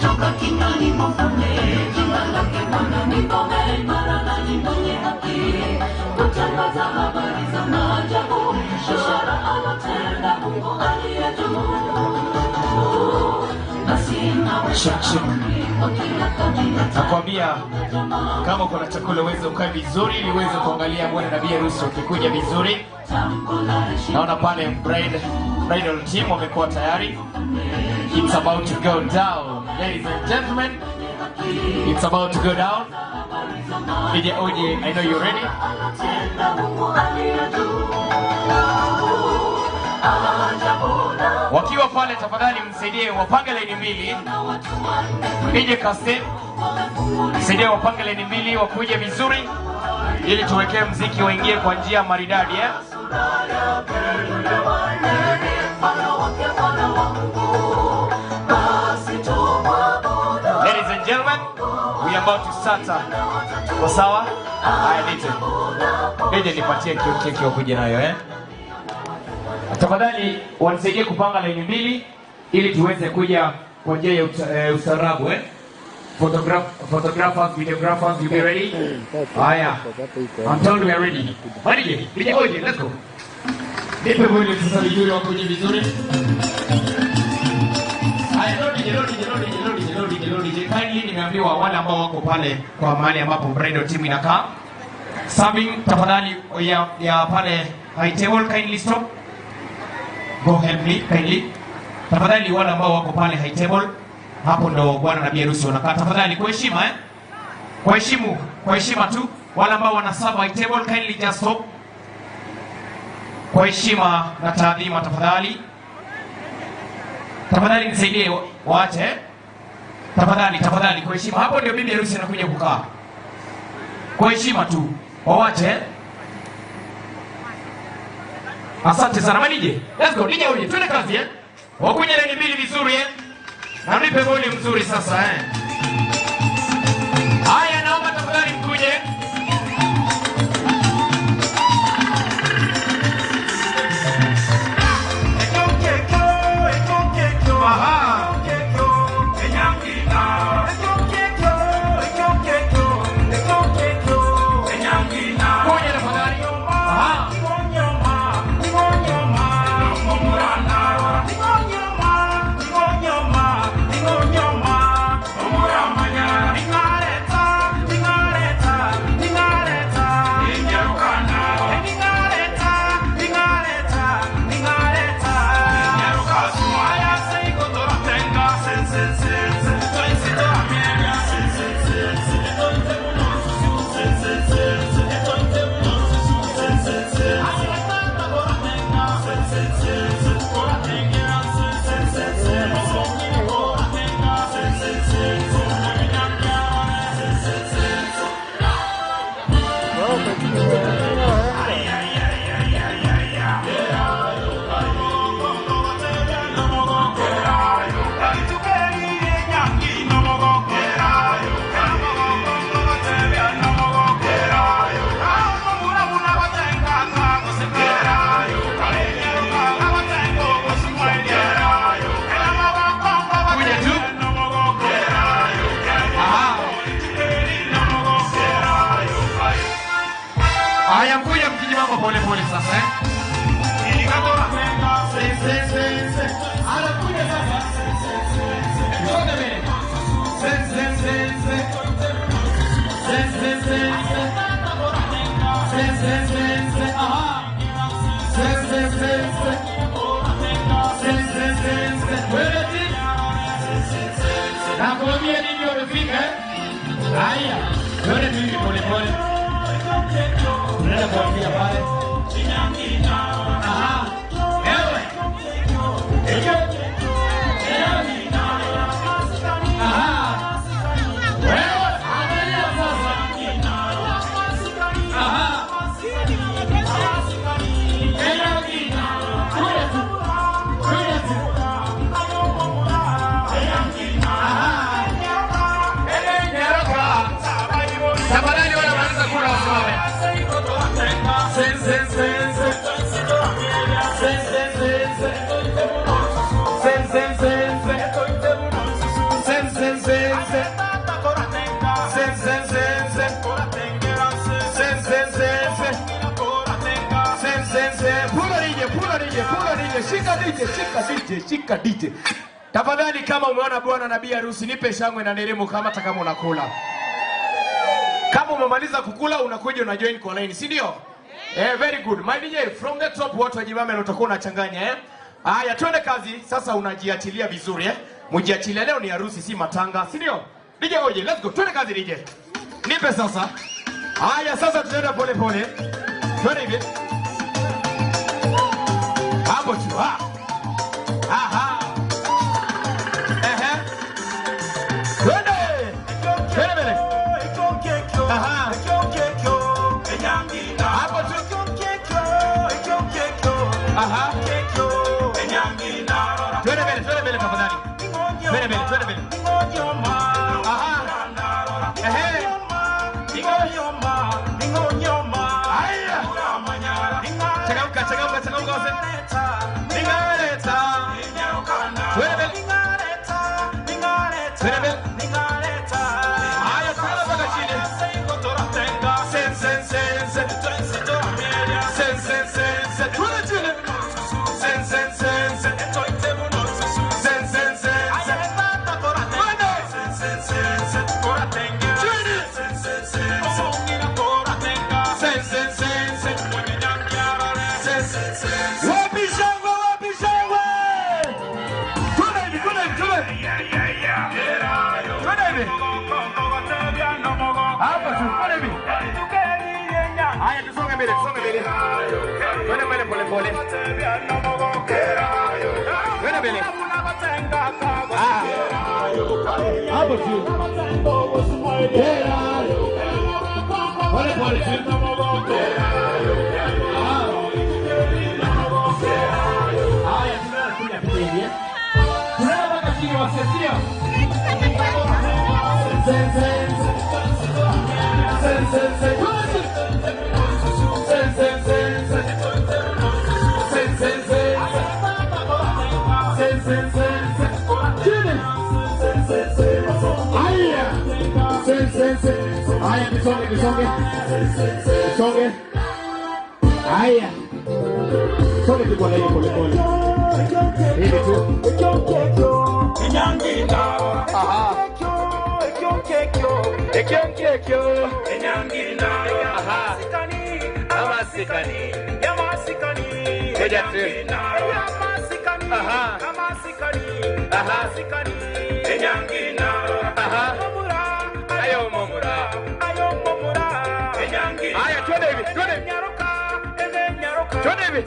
toka kinywani mwa mfalme. Jina lake Bwana ni ngome imara na ni mwenye haki, kutangaza habari za maajabu, ishara alotenda Mungu aliye juu. Basi naweka amri kwa kila kabila, nakwambia kama uko na chakula uweze ukae vizuri ili uweze kuangalia bwana na bi harusi wakikuja vizuri. Naona pale bridal team wamekuwa tayari. It's about to go down, ladies and gentlemen. It's about to go down. DJ OJ, I know you're ready. Wakiwa pale tafadhali msaidie wapange laini mbili. DJ Kasim, msaidie wapange laini mbili wakuje vizuri ili tuwekee mziki waingie kwa njia maridadi eh? Ladies and gentlemen, we are about to start. Kwa sawa? Haya, DJ. DJ nipatie keki wakuja nayo eh? Tafadhali wanisaidie kupanga laini mbili ili tuweze kuja kwa njia ya ustaarabu eh? Photographers, videographers, you be ready? Haya. I'm told we are ready. Ready? DJ OJ, let's go. Nipe mwili sasa vizuri wakuje vizuri. Haya, load load load load load load. Kindly nimeambiwa wale ambao wako pale kwa mahali ambapo bridal team inakaa. Serving tafadhali ya pale high table kindly stop. Go help me kindly. Tafadhali wale ambao wako pale high table hapo ndo bwana na bi harusi wanakaa. Tafadhali kwa heshima Kwa heshima, kwa heshima tu wale ambao wana serve high table kindly just stop. Kwa heshima na taadhima tafadhali. Tafadhali nisaidie waache. Tafadhali, tafadhali kwa heshima. Hapo ndio bibi harusi anakuja kukaa. Kwa heshima tu. Waache. Asante sana manije. Let's go. DJ uje. Twende kazi Wakuja leni mbili vizuri Na nipe volume mzuri sasa Haya, naomba tafadhali mkuje. Pole pole sasa Nakwambia nini wamefika Haya, twende tu hivi pole pole. Tunaenda kuambia pale. Aha. Ewe. Aha. Wewe, angalia sasa. Aha. Tafadhali wale wanaweza kula wasimame. Shika DJ, shika DJ, shika DJ. Tafadhali kama umeona bwana na bi harusi nipe shangwe na nderemo kama hata kama unakula. Kama umemaliza kukula unakuja una join kwa line, si ndio? Very good. My DJ, from the top watu wajibame na utakuwa unachanganya Haya, twende kazi. Sasa unajiachilia vizuri Mjiachilia, leo ni harusi si matanga, si ndio? DJ oje, let's go. Twende kazi DJ. Nipe sasa. Haya, sasa tunaenda pole pole. Twende hivi. Hapo tu. Ha. Aha. Ehe. Twende. Twende mbele. Aha. Hapo tu. Aha. Twende mbele, twende mbele tafadhali. Twende mbele, twende mbele. Aha. Ehe. Haya. Changamka, changamka, changamka wase. Ningaleta. Twende mbele. Twende mbele. Haya, twende mpaka chini. Sen, sen, sen, sen. Sen, sen, sen, sen. Twende chini. Wapi shangwe, wapi shangwe? Twende hivi, twende hivi, twende. Twende hivi. Hapa tu, twende hivi. Haya, tusonge mbele, tusonge mbele. Twende mbele pole pole. Twende mbele. Ah. Hapo tu. Pole pole tu. Haya, tunakuja pita hivi. Tunaenda mpaka chini wa sesio. Sen sen sen sen sen sen sen sen sen sen sen sen sen chini. Haya, sen sen sen. Haya, tusonge tusonge tusonge. Haya, songe tu kwa laini pole pole hivi tu. Aha. Ekyo. Aha. Amasikani. Eja tu. Aha. Aha. Aha. Ayo momura. Haya, twende hivi, twende hivi. Twende hivi.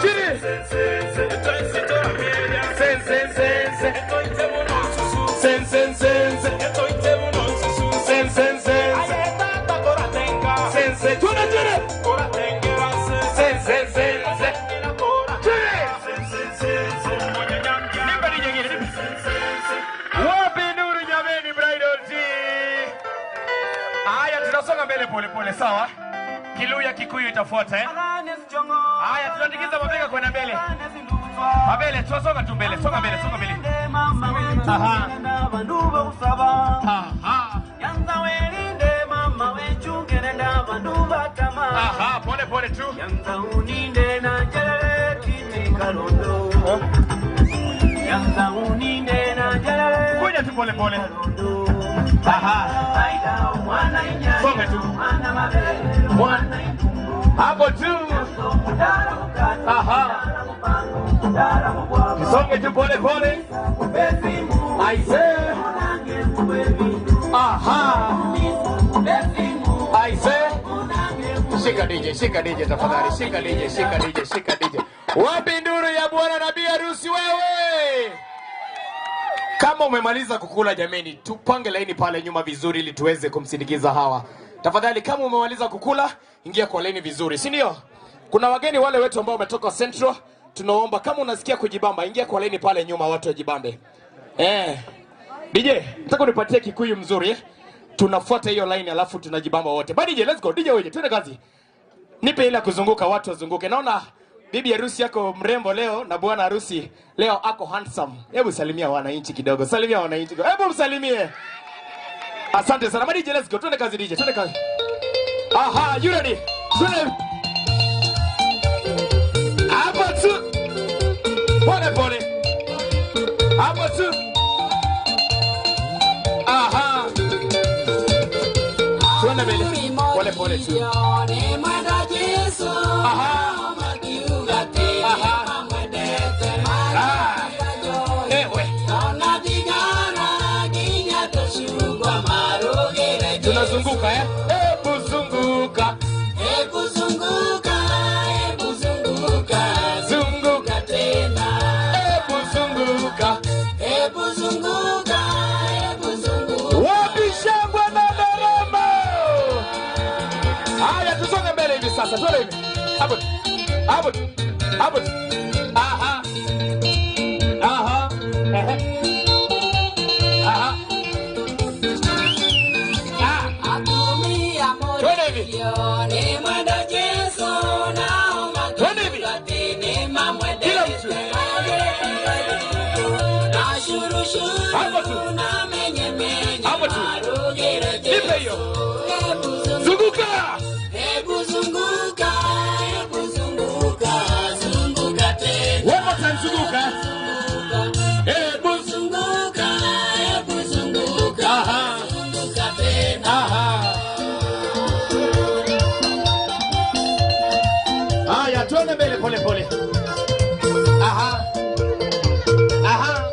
Chini. Sen sen sen sen. Sen sen sen sen. Sen sen sen. Sen sen. Twende twende. Sen sen sen sen. Chini. Nipe DJ nyingine, nipe. Wapi nuru jameni, bridal team? Haya, tunasonga mbele pole pole, sawa? Kiluya Kikuyu itafuata eh? Haya, tunatingiza mabega kwenda mbele. Mabele, tunasonga tu mbele, songa mbele, songa mbele. Aha. Aha. Aha, pole pole tu. Kuja tu pole pole. Aha. Songa tu. Hapo tu. Aha. Songa tu pole pole. I say. Aha. I say. Shika DJ, shika DJ tafadhali, shika DJ, shika DJ, shika DJ. Wapi nduru ya bwana na bi harusi wewe? Kama umemaliza kukula jameni, tupange laini pale nyuma vizuri ili tuweze kumsindikiza hawa. Tafadhali kama umemaliza kukula, ingia kwa laini vizuri, si ndio? Kuna wageni wale wetu ambao wametoka Central, tunaomba kama unasikia kujibamba, ingia kwa laini pale nyuma watu wajibambe. DJ, nataka unipatie Kikuyu mzuri eh? Tunafuata hiyo line alafu tunajibamba wote. Ba DJ, let's go. DJ wewe, twende kazi. Nipe ile kuzunguka, watu wazunguke. Naona bibi harusi yako mrembo leo na bwana harusi leo ako handsome. Hebu salimia wananchi kidogo. Salimia wananchi. Hebu msalimie. Asante sana. DJ, let's go. Twende kazi DJ. Twende kazi. Aha, you ready? Twende. Hapa tu. Pole pole. Hapa tu. Aha. Twende mbele. Pole pole tu. Aha. Aha. Ah. Ewe. Tunazunguka eh? Hebu zunguka. Hebu zunguka, hebu zunguka, zunguka tena. Hebu zunguka. Hebu zunguka, hebu zunguka. Wapi shangwe na nderemo? Haya, tusonge mbele hivi sasa. Twende hivi. Hapo. Hapo. Hapo. Aha. Aha. Ehe. Aha. Twende hivi. Twende hivi. Kila mtu. Hapo tu. Hapo tu. Nipe hiyo. Zunguka. Hebu zunguka, hebu zunguka, zunguka tena. One more time, zunguka. Hebu zunguka, hebu zunguka, aha, zunguka tena. Aha. Haya, tuende mbele pole pole. Aha. Aha.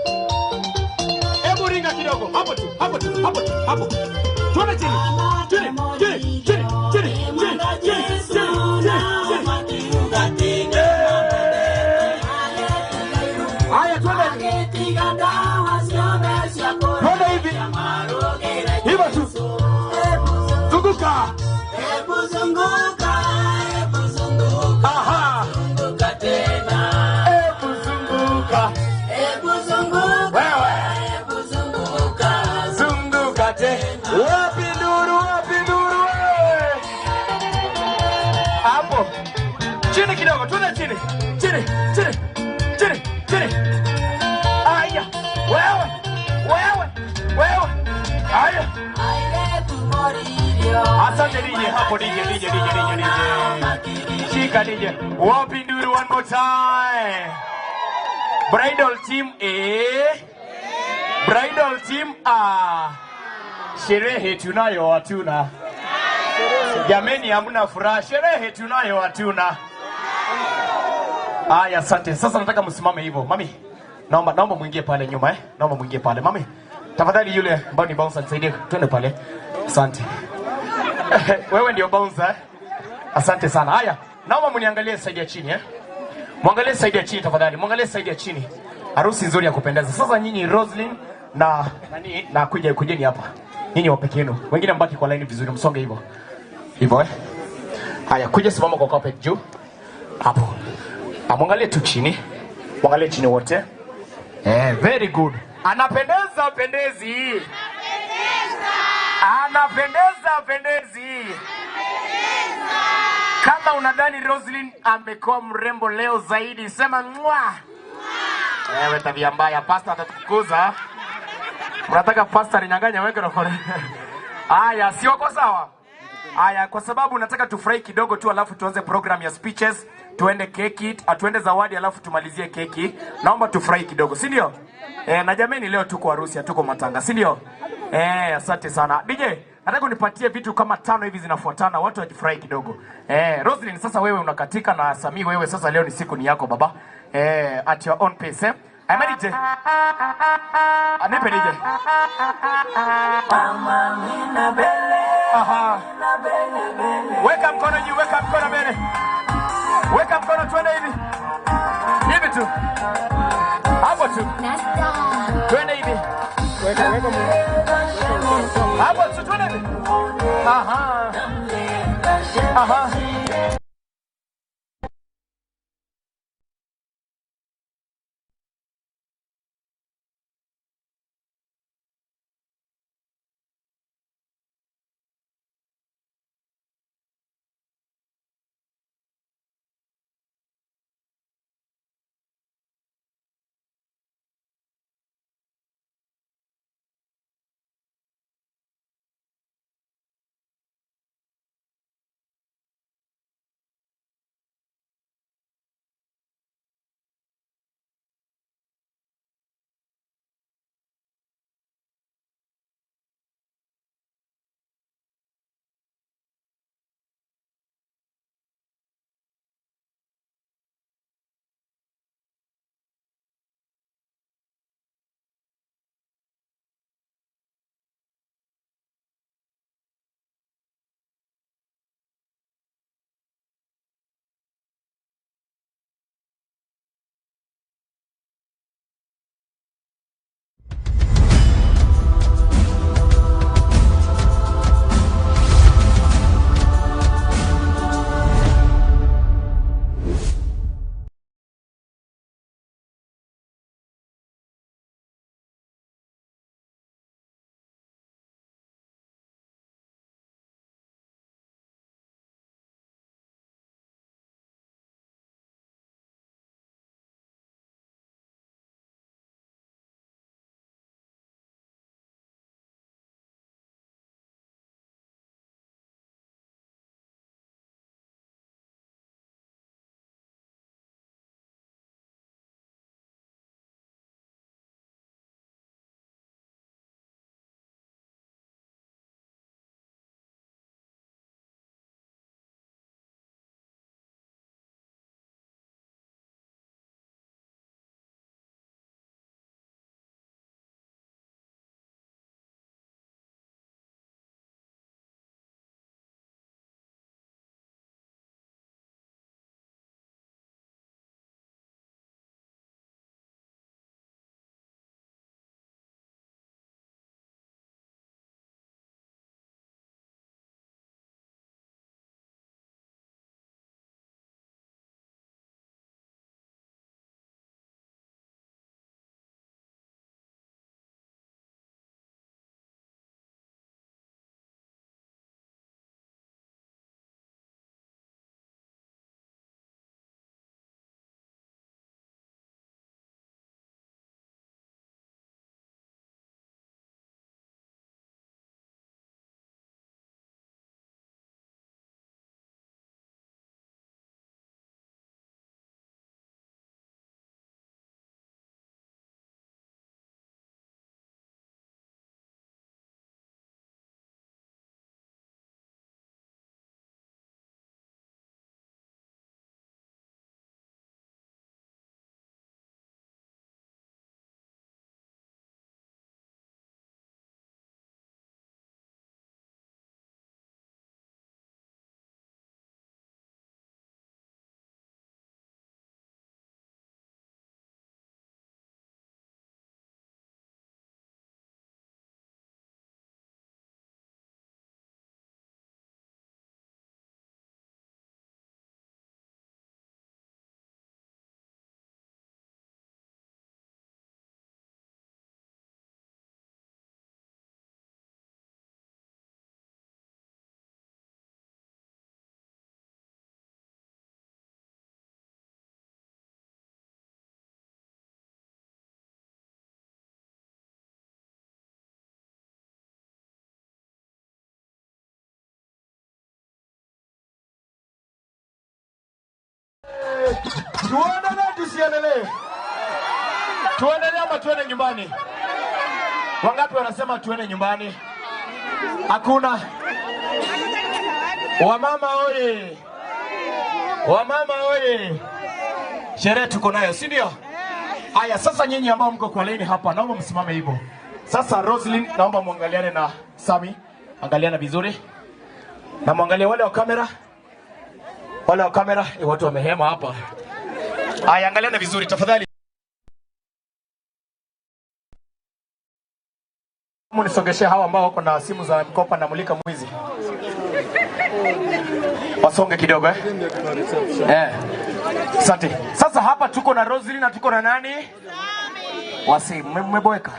Hebu ringa kidogo. Hapo tu, hapo tu, hapo tu, hapo. Tuende chini. Chini, chini, chini, chini, chini, chini, chini, chini. Haya, tuende. Tuende hivi. Hivyo tu. Zunguka. Aha. Hebu zunguka. Wewe. Zunguka tena. Wapi nduru, wapi nduru wewe? Hapo. Chini kidogo, tuende chini. Chini, chini, chini, chini. Aya. Wewe. Wewe. Wewe. Aya. Asante DJ hapo, DJ, DJ, DJ, DJ, DJ. Shika DJ. Wapi nduru one more time. Bridal team A. Bridal team A. Sherehe tunayo hatuna. Jameni, hamna furaha. Sherehe tunayo hatuna. Aya, asante. Sasa nataka msimame hivyo. Mami, naomba muingie pale nyuma eh. Naomba muingie pale. Mami, tafadhali yule ambao ni bouncer nisaidie twende pale. Asante. Wewe ndio bouncer eh? Asante sana. Haya, naomba mniangalie side ya chini eh. Muangalie side ya chini tafadhali. Muangalie side ya chini. Harusi nzuri ya kupendeza. Sasa nyinyi Roslyn na nani na kujeni hapa. Nyinyi wa peke yenu. Wengine mbaki kwa line vizuri, msonge hivyo. Hivyo eh. Haya, kuja simama kwa carpet juu. Hapo. Muangalie tu chini. Muangalie chini wote. Eh, very good. Anapendeza pendezi. Anapendeza pendezi. Kama unadhani Roslyn amekuwa mrembo leo zaidi, sema mwa. Wewe tabia mbaya, pastor atatukuza. Unataka pastor ninyang'anye microphone? Haya, si wako sawa? Haya, kwa sababu nataka tufurahi kidogo tu alafu tuanze program ya speeches, tuende keki, tuende zawadi alafu tumalizie keki. Naomba tufurahi kidogo, si ndio? Na jameni leo tuko harusi, hatuko matanga, si ndio? Asante sana. DJ, nataka unipatie vitu kama 5 hivi zinafuatana, watu wajifurahi kidogo. Roslyn, sasa wewe unakatika na Sami wewe sasa leo ni siku ni yako baba. At your own pace, eh? I'm DJ. Anipe DJ. Mama mina bele. Aha. Weka mkono juu, weka mkono mbele. Weka mkono twende hivi. Hivi tu. Hapo tu. Twende hivi. Weka hapo tu twende hivi. Aha. Aha. Tuendelee tusiendelee? Tuendelee ama tuende nyumbani? Wangapi wanasema tuende nyumbani? Hakuna. Wamama oye! Wamama oye! Sherehe tuko nayo, si ndio? Haya, sasa nyinyi ambao mko kwa laini hapa, naomba msimame hivyo. Sasa Roslyn, naomba muangaliane na Sami. Angaliana vizuri. Na muangalie wale wa kamera. Wale wa kamera, watu wamehema hapa. Haya, angaliana vizuri tafadhali. Mnisongeshe hawa ambao wako na simu za mkopa na mulika mwizi. Wasonge kidogo eh? Eh. Asante. Sasa hapa tuko na Roslyn na tuko na nani? Wasi, mmeboeka.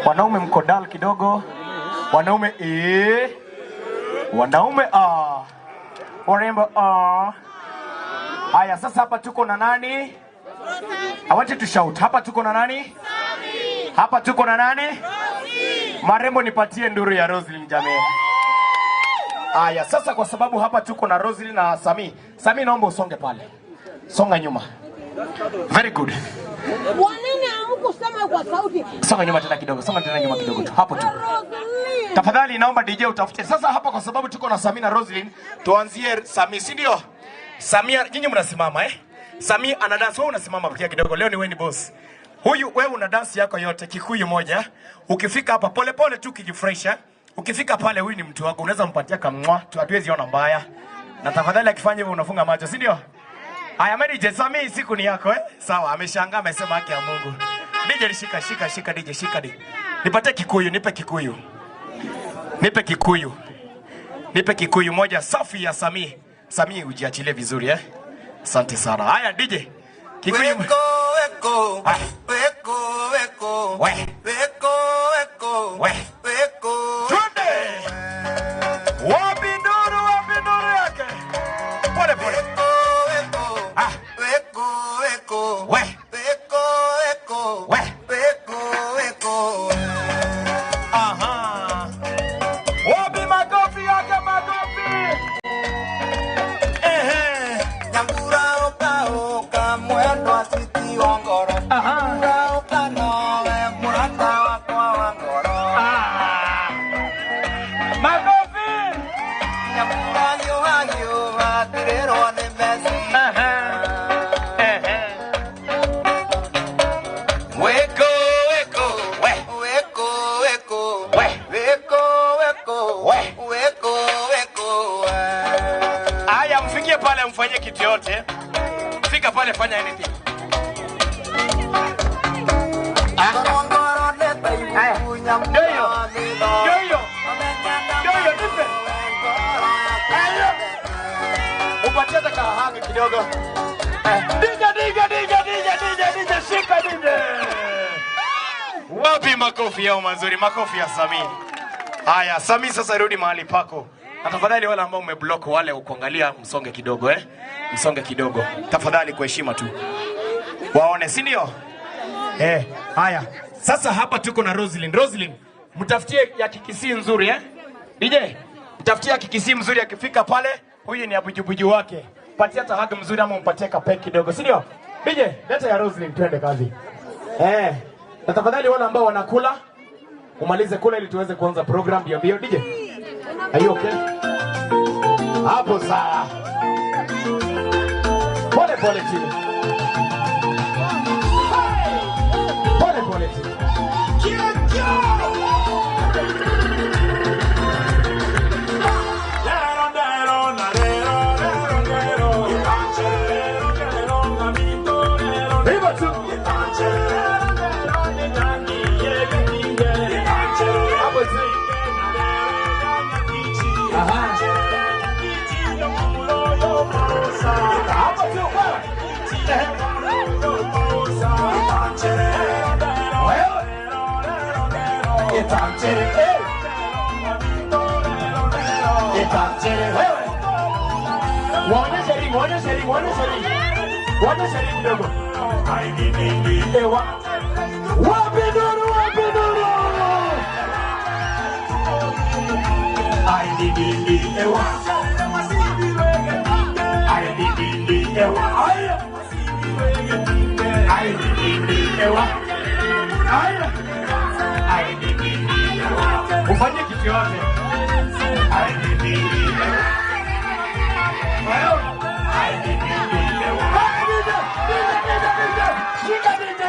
Wanaume mko dal kidogo. Wanaume e. Wanaume a. Warembo a. Haya, sasa hapa tuko na nani? I want you to shout. Hapa tuko na nani? Hapa tuko na nani? Marembo, nipatie nduru ya Roslyn jamii. Haya, sasa kwa sababu hapa tuko na Roslyn na Sami. Sami, naomba usonge pale. Songa nyuma. Very good. Wanini hamkusema kwa sauti? Songa nyuma tena kidogo. Songa tena nyuma kidogo tu. Hapo tu. Tafadhali naomba DJ utafute. Sasa hapa kwa sababu tuko na Sami na Roslyn, tuanzie Sami, si ndio? Samia, nyinyi mnasimama eh? Sami ana dance, wewe unasimama pia kidogo. Leo ni wewe ni boss. Huyu wewe una dance yako yote Kikuyu moja. Ukifika hapa pole pole tu kijifresha. Ukifika pale huyu ni mtu wako, unaweza mpatia kamwa, hatuwezi ona mbaya. Na tafadhali akifanya hivyo unafunga macho, si ndio? Haya, DJ Sami, siku ni yako eh? Sawa, ameshangaa amesema haki ya Mungu. DJ shika shika shika DJ shika DJ. Nipatie Kikuyu, nipe Kikuyu. Nipe Kikuyu. Nipe Kikuyu moja safi ya Sami. Sami ujiachilie vizuri eh? Asante sana. Haya DJ. Kikuyu. Weko weko. Weko weko. We. Weko weko. We. Weko. Twende. Wapi nuru, wapi nuru yake? Pole pole. Weko weko. Ah. Weko weko. We. Weko weko. We. Weko weko. Aha. Wapi makofi yake, makofi. Ehe. Nyambura oka oka mwendo asiti wangoro. Aha. Nyambura oka nowe murata wakwa wangoro. Ah. Makofi. Nyambura giuha giuha tirerwo ni mesi. Aha. Ehe. Weko weko we. Weko weko. We. Weko weko. We. Weko weko. Haya, mfikie pale mfanyie kitu yote. Fika pale fanya anything. Ngorongoro ne taibu Ndio hiyo. nyambura Ndio hiyo. Ndio hiyo, nipe. Hayo. Upatie hata kahagi kidogo. DJ DJ DJ DJ DJ DJ shika DJ. Wapi makofi yao mazuri, makofi ya Sami. Haya, Sami sasa rudi mahali pako. Na tafadhali wale ambao umeblock wale ukuangalia msonge kidogo eh? Msonge kidogo. Tafadhali kwa heshima tu. Waone, si ndio? Eh, haya. Sasa hapa tuko na Roslyn. Roslyn, mtafutie ya Kikisii nzuri eh? DJ, mtafutie ya Kikisii mzuri akifika pale, huyu ni abujubuju wake. Patia hata hug mzuri ama umpatie kapeki kidogo, si ndio? DJ, leta ya Roslyn twende kazi. Eh, na tafadhali wale ambao wanakula, umalize kula ili tuweze kuanza program mbio mbio. DJ, are you okay? Hapo sawa. Pole pole chini. Pole pole chini. Viva tu. Hapo tu. Aha. Hapo tu wewe. Wewe. Wewe. Waonyeshe ring, waonyeshe ring, waonyeshe ring. Waonyeshe ring kidogo. Ewa. Wapi nuru, wapi nuru? Ewa. Ewa. Ewa. Haya. Haya. Ufanye kitu yote. Shika DJ.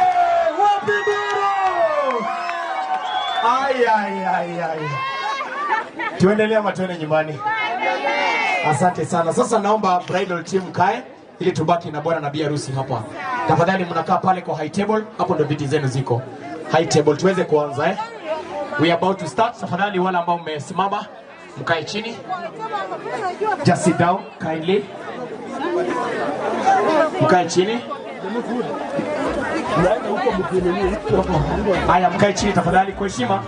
Wapi duru? Ay ay ay ay. Tuendelee ama tuende nyumbani? Asante sana. Sasa naomba bridal team kae ili tubaki na bwana na bi harusi hapa. Tafadhali mnakaa pale kwa high table, hapo ndo viti zenu ziko. High table tuweze kuanza eh. We are about to start. Tafadhali wale ambao mmesimama mkae chini. Just sit down kindly. Mkae chini. Haya, mkae chini tafadhali kwa heshima.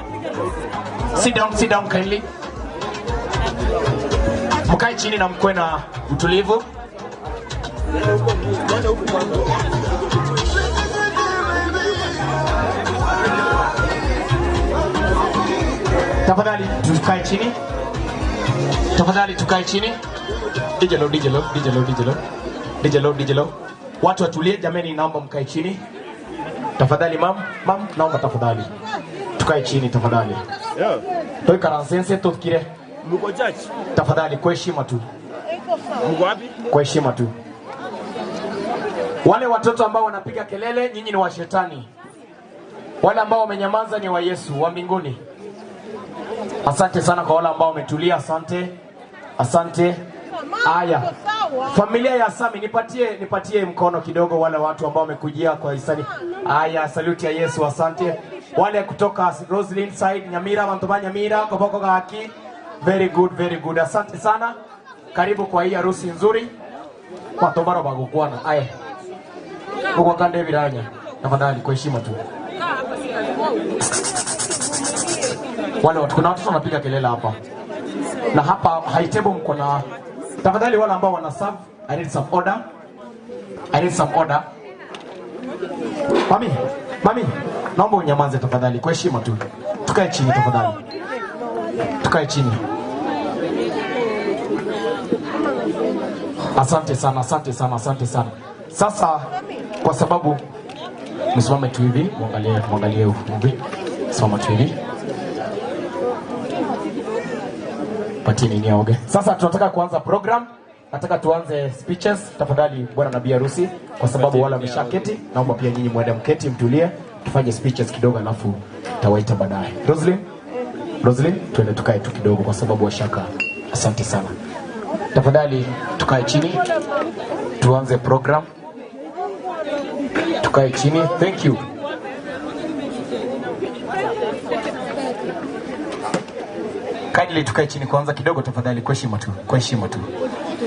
Sit down kindly. Mkae chini na mkwe na utulivu. Tafadhali tukae chini. Tafadhali tukae chini. DJ low, DJ low, DJ low, DJ low. DJ low, DJ low. Watu watulie jameni, naomba mkae chini. Tafadhali mam, mam, naomba tafadhali. Tukae chini tafadhali. Yeah. Toi karansense tufikire. Mko church. Tafadhali kwa heshima tu. Mko wapi? Kwa heshima tu. Wale watoto ambao wanapiga kelele, nyinyi ni wa shetani. Wale ambao wamenyamaza ni wa Yesu wa mbinguni. Asante sana kwa wale ambao wametulia, asante. Asante. Aya. Familia ya Sami, nipatie mkono kidogo wale watu ambao wamekujia kwa hisani. Aya, salute ya Yesu, asante. Wale kutoka Roslyn side, Nyamira, Mantoba Nyamira, Koboko Gaki. Very good, very good. Asante sana. Karibu kwa hii harusi nzuri. Matobaro bagokwana. Aya. Kwa kande viranya. Tafadhali kwa heshima tu. Wale watu, kuna watoto wanapiga kelele hapa. Na hapa high table mko na, tafadhali wale ambao wana serve, I need some order. I need some order. Mami, mami, naomba unyamaze tafadhali kwa heshima tu. Tukae chini tafadhali. Tukae chini. Asante sana, asante sana, asante sana. Sasa kwa sababu msimame tu hivi, muangalie, muangalie hivi. Simama tu hivi. Patie nini aoge. Sasa tunataka kuanza program. Nataka tuanze speeches. Tafadhali bwana na bi harusi, kwa sababu wala wameshaketi, naomba pia nyinyi muende mketi mtulie, tufanye speeches kidogo alafu tawaita baadaye. Roslyn, Roslyn, tuende tukae tu kidogo kwa sababu washaka. Asante sana. Tafadhali tukae chini. Tuanze program. Tukae chini. Thank you. Kindly tukae chini kwanza kidogo tafadhali, kwa heshima tu, kwa heshima tu.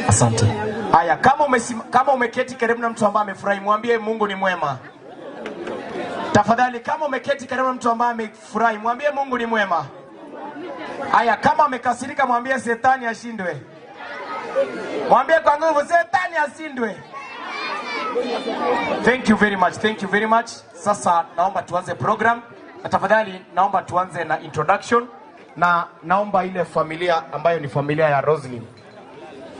Asante. Haya, kama umeketi karibu na mtu ambaye amefurahi, mwambie Mungu ni mwema. Tafadhali kama umeketi karibu na mtu ambaye amefurahi, mwambie Mungu ni mwema. Haya, kama amekasirika, mwambie shetani ashindwe. Mwambie kwa nguvu, shetani ashindwe. Thank you very much. Thank you very much. Sasa naomba tuanze program. Na tafadhali naomba tuanze na introduction. Na naomba ile familia ambayo ni familia ya Roslyn.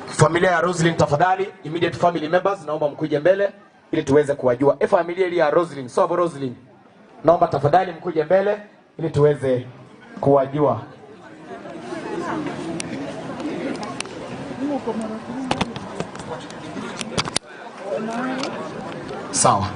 Familia ya Roslyn tafadhali, immediate family members naomba mkuje mbele ili tuweze kuwajua. Familia ile ya Roslyn, so Roslyn. Naomba tafadhali mkuje mbele ili tuweze kuwajua. Sawa.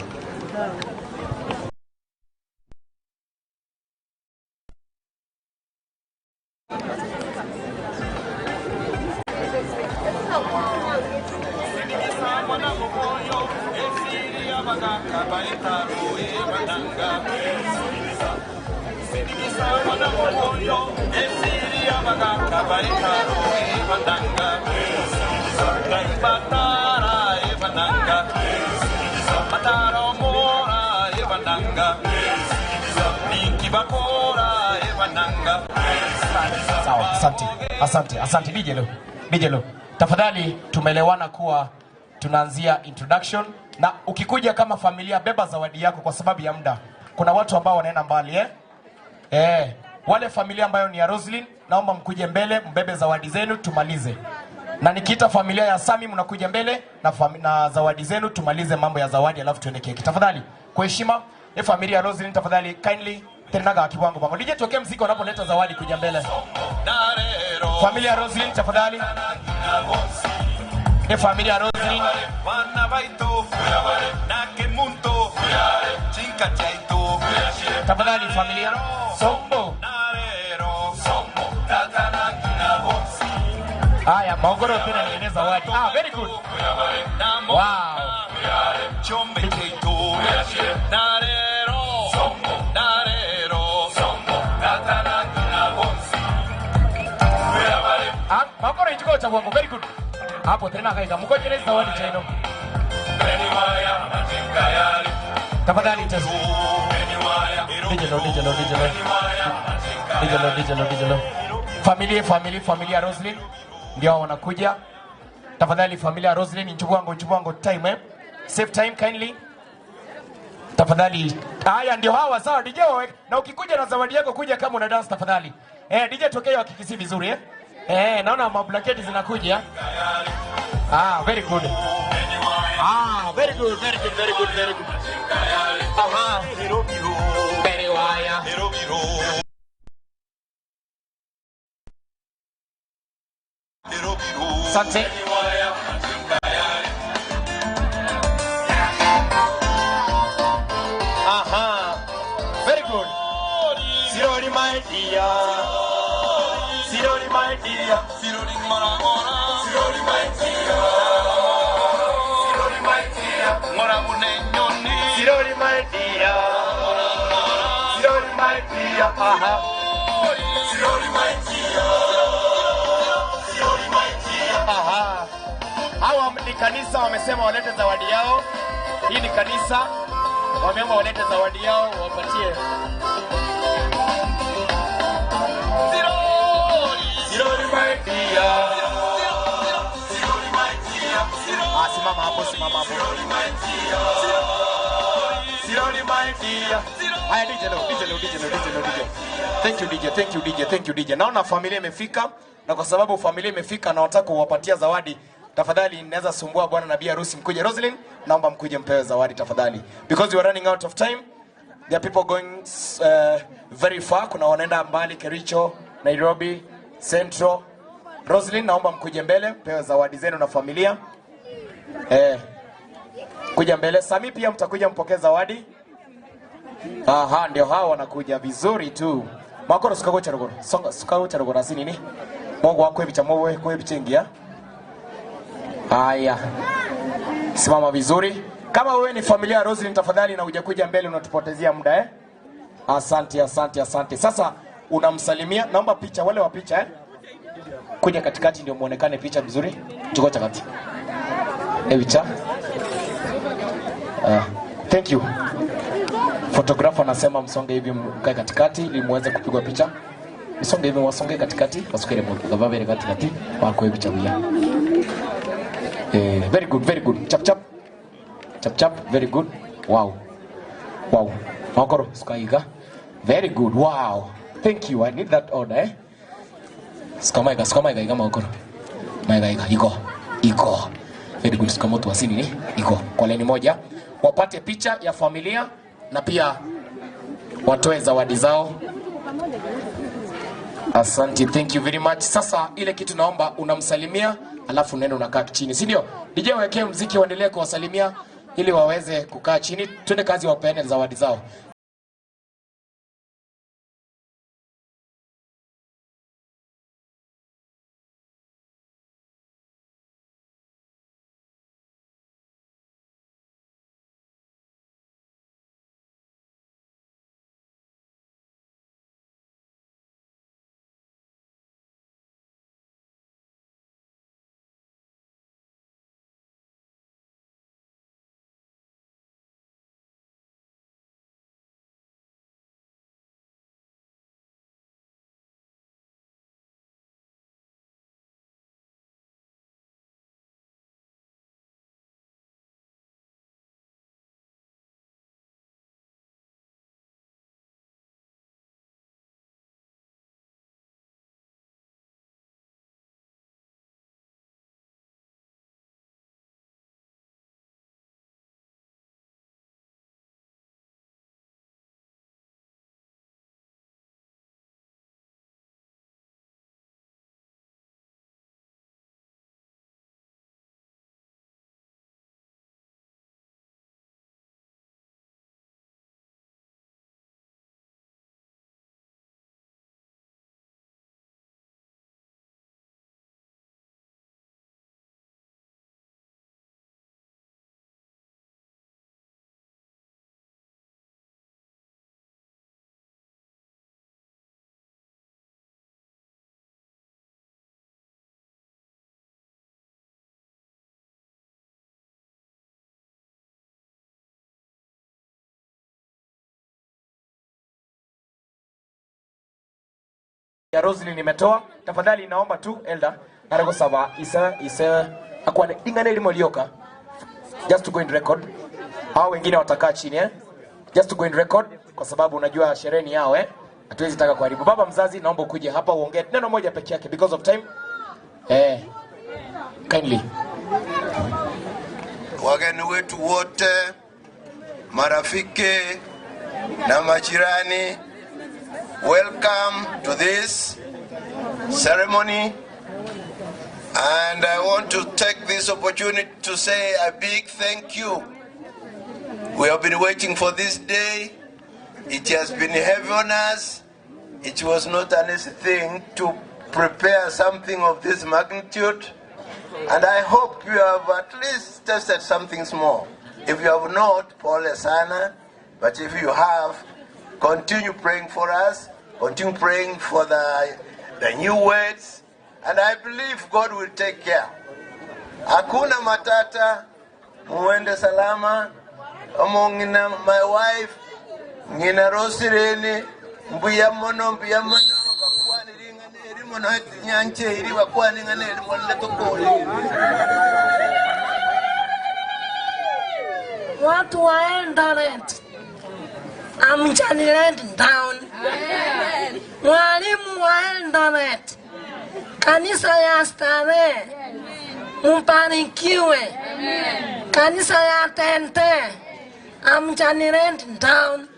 Sawa, asante. Asante, asante DJ Lo. DJ Lo. Tafadhali tumeelewana kuwa tunaanzia introduction, na ukikuja kama familia beba zawadi yako kwa sababu ya muda. Kuna watu ambao wanaenda mbali eh? Wale familia ambayo ni ya Roslyn, naomba mkuje mbele, mbebe zawadi zenu tumalize. Na nikiita familia ya Sami mnakuja mbele na zawadi zenu tumalize mambo ya zawadi alafu tuende keki. Tafadhali kwa heshima Familia Roslyn tafadhali kindly tenaga kiwango bango. DJ tuwekee mziki wanapoleta zawadi kuja mbele. Familia Roslyn tafadhali. Familia Roslyn. Tafadhali familia Sombo. Haya, maongoro tena niene zawadi. Ah, very good. Wow. Ah, maongoro ichiko cha wangu, very good. Hapo tena kaika mkoje zawadi cheno. Tafadhali tena. DJ lo, DJ lo, DJ lo. DJ lo, DJ lo, DJ lo. Familia Roslyn ndio wanakuja. Tafadhali familia Roslyn, nchukua time eh. Save time kindly. Tafadhali. Haya ndio hawa sawa DJ wewe. Na ukikuja na zawadi yako kuja kama una dance tafadhali. DJ tokeo hakikisi vizuri eh. Naona mablanketi zinakuja. Ah, very good. Ah, very good, very good, very good, very good. Aha. Very wire. Asante. Aha. Very good. Sirori my dear. Sirori my dear. Sirori mora. Sirori my dear. Sirori my dear. Mora une nyoni. Sirori my dear. Sirori my dear. Aha. Sirori my dear. Aha. Hawa ni kanisa wamesema walete zawadi yao. Hii ni kanisa. Wameomba walete zawadi yao wapatie. Sirori, Sirori my dear. Sirori my dear. Ah, simama hapo, simama hapo. Sirori my dear. Sirori my dear. Haya DJ leo, DJ leo, DJ leo, DJ leo, DJ. Thank you DJ, thank you DJ, thank you DJ. Naona familia imefika. Na kwa sababu familia imefika na wataka kuwapatia zawadi, tafadhali naweza sumbua bwana na bi harusi mkuje. Roslyn, naomba mkuje mpewe zawadi tafadhali. Because we are running out of time. There are people going very far. Kuna wanaenda mbali Kericho, Nairobi, Central. Roslyn, naomba mkuje mbele, mpewe zawadi zenu na familia. Kuja mbele. Sami pia mtakuja mpokee zawadi. Aha, ndio hao wanakuja vizuri tu. Makoro sukago charogoro. Songa sukago charogoro asi nini? Mungu wako ebicha mwe kwa ebichengia. Haya. Simama vizuri. Kama wewe ni familia Roslyn tafadhali na hujakuja mbele unatupotezea muda eh. Asante, asante, asante. Sasa unamsalimia, naomba picha wale wa picha eh. Kuja katikati ndio muonekane picha vizuri. Chukua chakati. Ebicha. Thank you. Photographer anasema msonge hivi mkae katikati ili muweze kupigwa picha. Msonge hivi wasonge katikati, wasukere mtu. Gavavere katikati, wako hivi chawia. Very good, very good. Chap chap. Chap chap, very good. Wow. Wow. Makoro sukaiga. Very good. Wow. Thank you. I need that order eh. Sukamaiga, sukamaiga iga makoro. Maiga iga iko. Iko. Very good. Sukamoto wasini ni iko. Kwa leni moja. Wapate picha ya familia na pia watoe zawadi zao. Asante, thank you very much. Sasa ile kitu naomba unamsalimia alafu nenda unakaa chini, si ndio? DJ wekee muziki waendelee kuwasalimia ili waweze kukaa chini. Twende kazi, wapeane zawadi zao. ya Roslyn nimetoa. Tafadhali naomba tu elder narego saba isa isa akwane dingane limolioka. Just to go in record. Hao wengine watakaa chini eh. Just to go in record kwa sababu unajua sherehe ni yao eh. Hatuwezi taka kuharibu. Baba mzazi naomba ukuje hapa uongee neno moja peke yake because of time. Kindly. Wageni wetu wote, marafiki na majirani, welcome to this ceremony. And I want to take this opportunity to say a big thank you. We have been waiting for this day. It has been heavy on us. It was not an easy thing to prepare something of this magnitude. And I hope you have at least tested something small. If you have not, pole sana. But if you have, continue praying for us. Continue praying for the new words. And I believe God will take care. Hakuna matata, muende salama. Amongina, my wife, Ngina Rosirene, mbuya mono, bakwani ringane, rimono nyanche, iri bakwani ngane, rimono tokole. Watu wa Eldoret, amjani down. Mwalimu wa Eldoret, kanisa ya Starehe, mbarikiwe. Kanisa ya Tente, amjani down.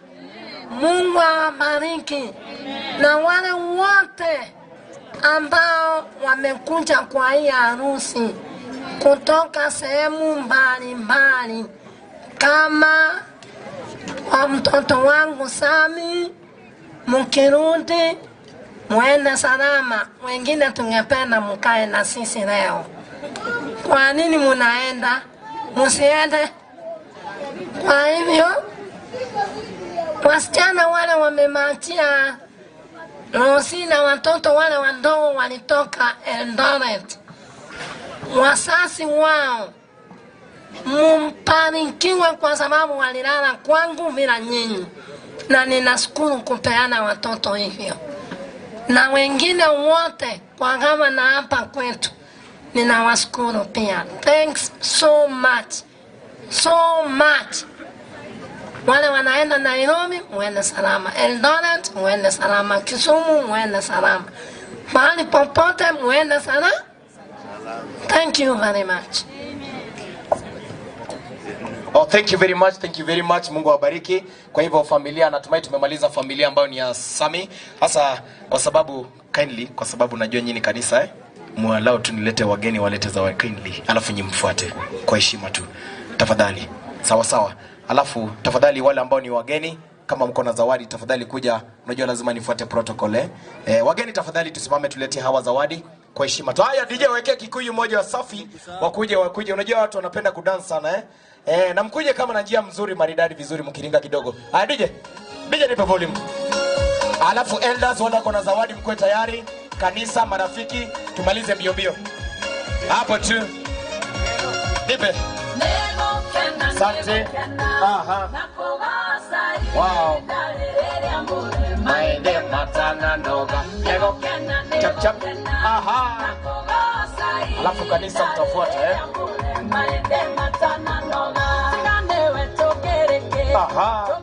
Mungu awabariki. Na wale wote ambao wamekuja kwa hii harusi kutoka sehemu mbalimbali, kama kwa mtoto wangu Sami, mkirudi muende salama. Wengine tungependa mkae na sisi leo. Kwa nini munaenda? Musiende. Kwa hivyo wasichana wale wamematia Rosi na watoto wale wadogo walitoka Eldoret, wasasi wao mumparikiwe kwa sababu walilala kwangu bila nyinyi, na ninashukuru kupeana watoto hivyo. Na wengine wote kwa kama na hapa kwetu ninawashukuru pia. Thanks so much, so much. Wale wanaenda Nairobi muende salama, Eldoret muende salama, Kisumu muende salama, mahali popote muende salama. Thank you very much. Oh, thank you very much, thank you very much. Mungu awabariki. Kwa hivyo familia, natumai tumemaliza familia ambayo ni ya Sami. Sasa kwa sababu kindly, kwa sababu najua nyinyi kanisa muallow tu nilete wageni walete zawadi kindly, alafu nyinyi mfuate kwa heshima tu tafadhali. Sawa sawa. Alafu tafadhali wale ambao ni wageni, kama mko na zawadi tafadhali kuja. Unajua lazima nifuate protocol eh. Wageni tafadhali tusimame tulete hawa zawadi kwa heshima tu. Haya DJ wekee Kikuyu moja safi, wakuje wakuje. Unajua watu wanapenda kudance sana eh. Na mkuje kama na njia mzuri maridadi vizuri mkiringa kidogo. Haya DJ. DJ nipe volume. Alafu elders wale wako na zawadi mkwe tayari. Kanisa, marafiki, tumalize mbio mbio. Hapo tu. Nipe. Asante. Aha. Wow. Maende matana noga. Lego. Chap chap. Aha. Alafu kanisa mtafuata eh. Aha.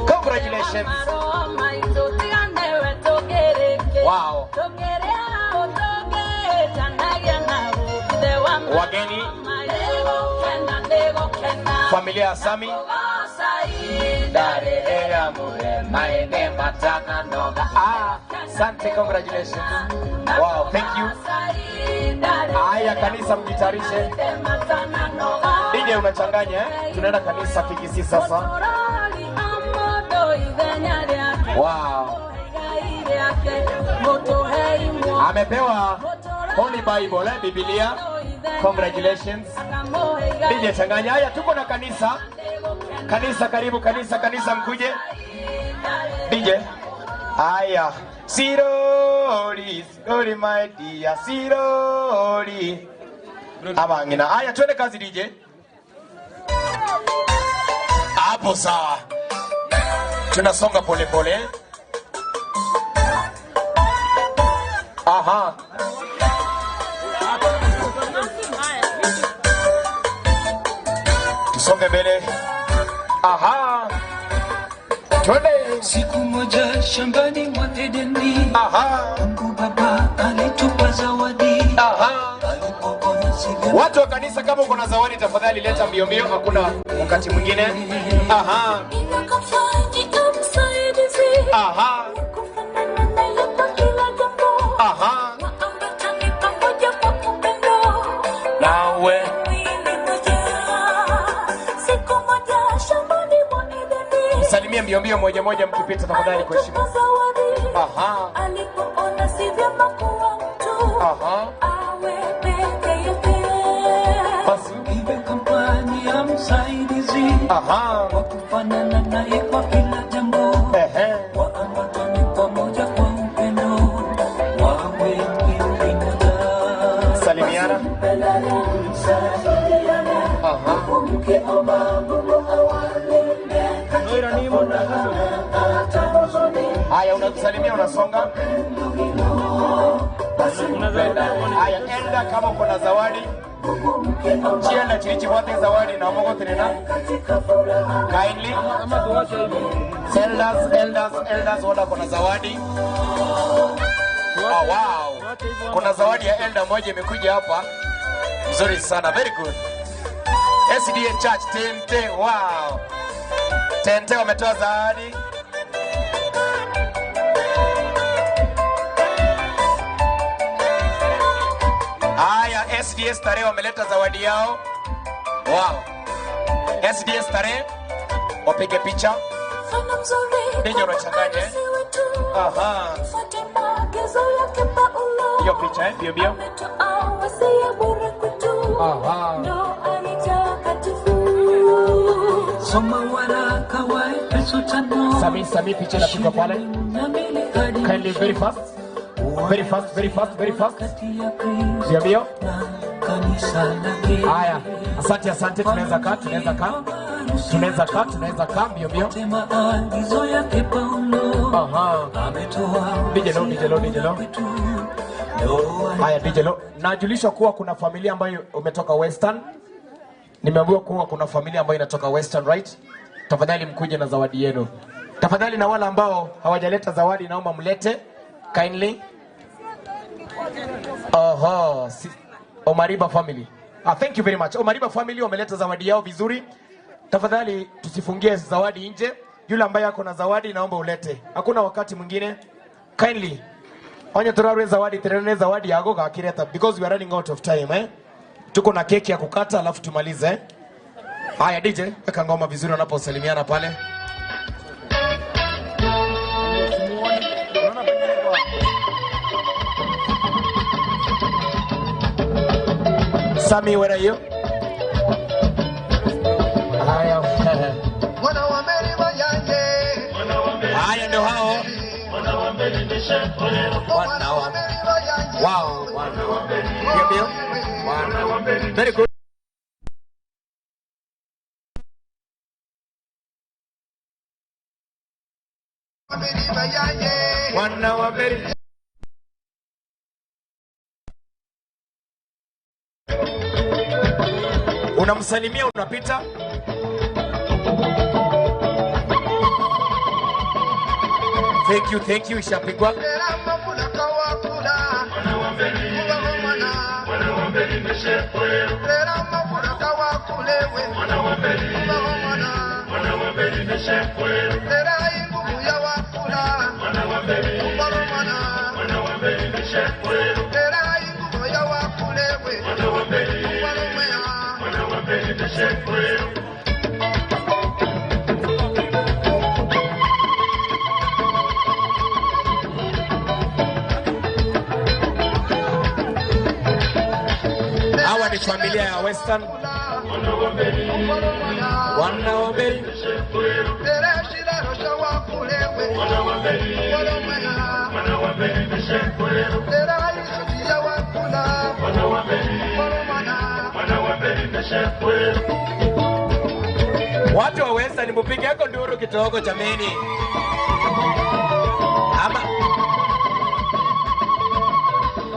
Congratulations. Wow. Wageni, familia ya Sami. Asante, congratulations. Wow, thank you. Haya kanisa mjitayarishe. DJ unachanganya eh? Tunaenda kanisa Kikisi sasa. Wow. Amepewa Holy Bible, Biblia. Congratulations. DJ changanya. Haya tuko na kanisa. Kanisa karibu, kanisa, kanisa mkuje. DJ. Haya. Sirori, sirori my dear, sirori. Abangina. Haya twende kazi DJ. Hapo sawa. Tunasonga pole pole. Aha. Tusonge mbele. Aha. Twende. Siku moja shambani mwa Edeni. Aha. Mungu Baba alitupa zawadi. Aha. Watu wa kanisa, kama uko na zawadi tafadhali leta mbio mbio, hakuna wakati mwingine. Aha. Aha. Aha. Nawe msalimie mbio mbio moja moja mkipita tafadhali kwa heshima. Aha. Aha. Basi iwe kampani ya msaidizi. Aha. Wa kufanana naye kwa kila jambo. Ehe. Waambatane pamoja kwa upendo. Wawe kimoja. Salimiana. Aha. Haya, unakusalimia unasonga. Haya, enda kama uko na zawadi. Chienda chirichi wote zawadi na mogo tenena. Kindly. Elders, elders, elders wala kuna zawadi. Oh, wow. Kuna zawadi ya elder moja imekuja hapa. Mzuri sana, very good. SDA Church Tente, wow. Tente wametoa zawadi. Haya, SDS Tarehe wameleta zawadi yao. Wow. SDS Tarehe wapige picha. Ndiyo unachanganya. Aha. Hiyo picha bio bio. Aha. Soma waraka wa Efeso 5. Sami picha inapigwa pale. Kindly very fast. Very fast, very fast, very fast. Bio bio. Haya, asante asante, tunaweza kaa, tunaweza kaa. Tunaweza kaa, tunaweza kaa bio bio. Aha. DJ Lo, DJ Lo, DJ Lo. Haya, DJ Lo. Najulishwa kuwa kuna familia ambayo umetoka Western. Nimeambiwa kuwa kuna familia ambayo inatoka Western, right? Tafadhali mkuje na zawadi yenu. Tafadhali na wale ambao hawajaleta zawadi naomba mlete kindly. Oho, Omariba family. Thank you very much. Omariba family wameleta zawadi yao vizuri. Tafadhali tusifungie zawadi nje. Yule ambaye ako na zawadi naomba ulete. Hakuna wakati mwingine. Kindly. Onye turarwe zawadi, terene zawadi yako kakireta because we are running out of time, eh? Tuko na keki ya kukata alafu tumalize. Haya DJ, weka ngoma vizuri wanaposalimiana pale. Sami, where are you? Haya. Haya ndio hao. Wow. Very good. Unamsalimia, unapita. Thank you, thank you, ishapigwa. Hawa ni familia ya Western. Wana wa Meri. Watu wa Western mupige yako nduru kidogo jameni. Ama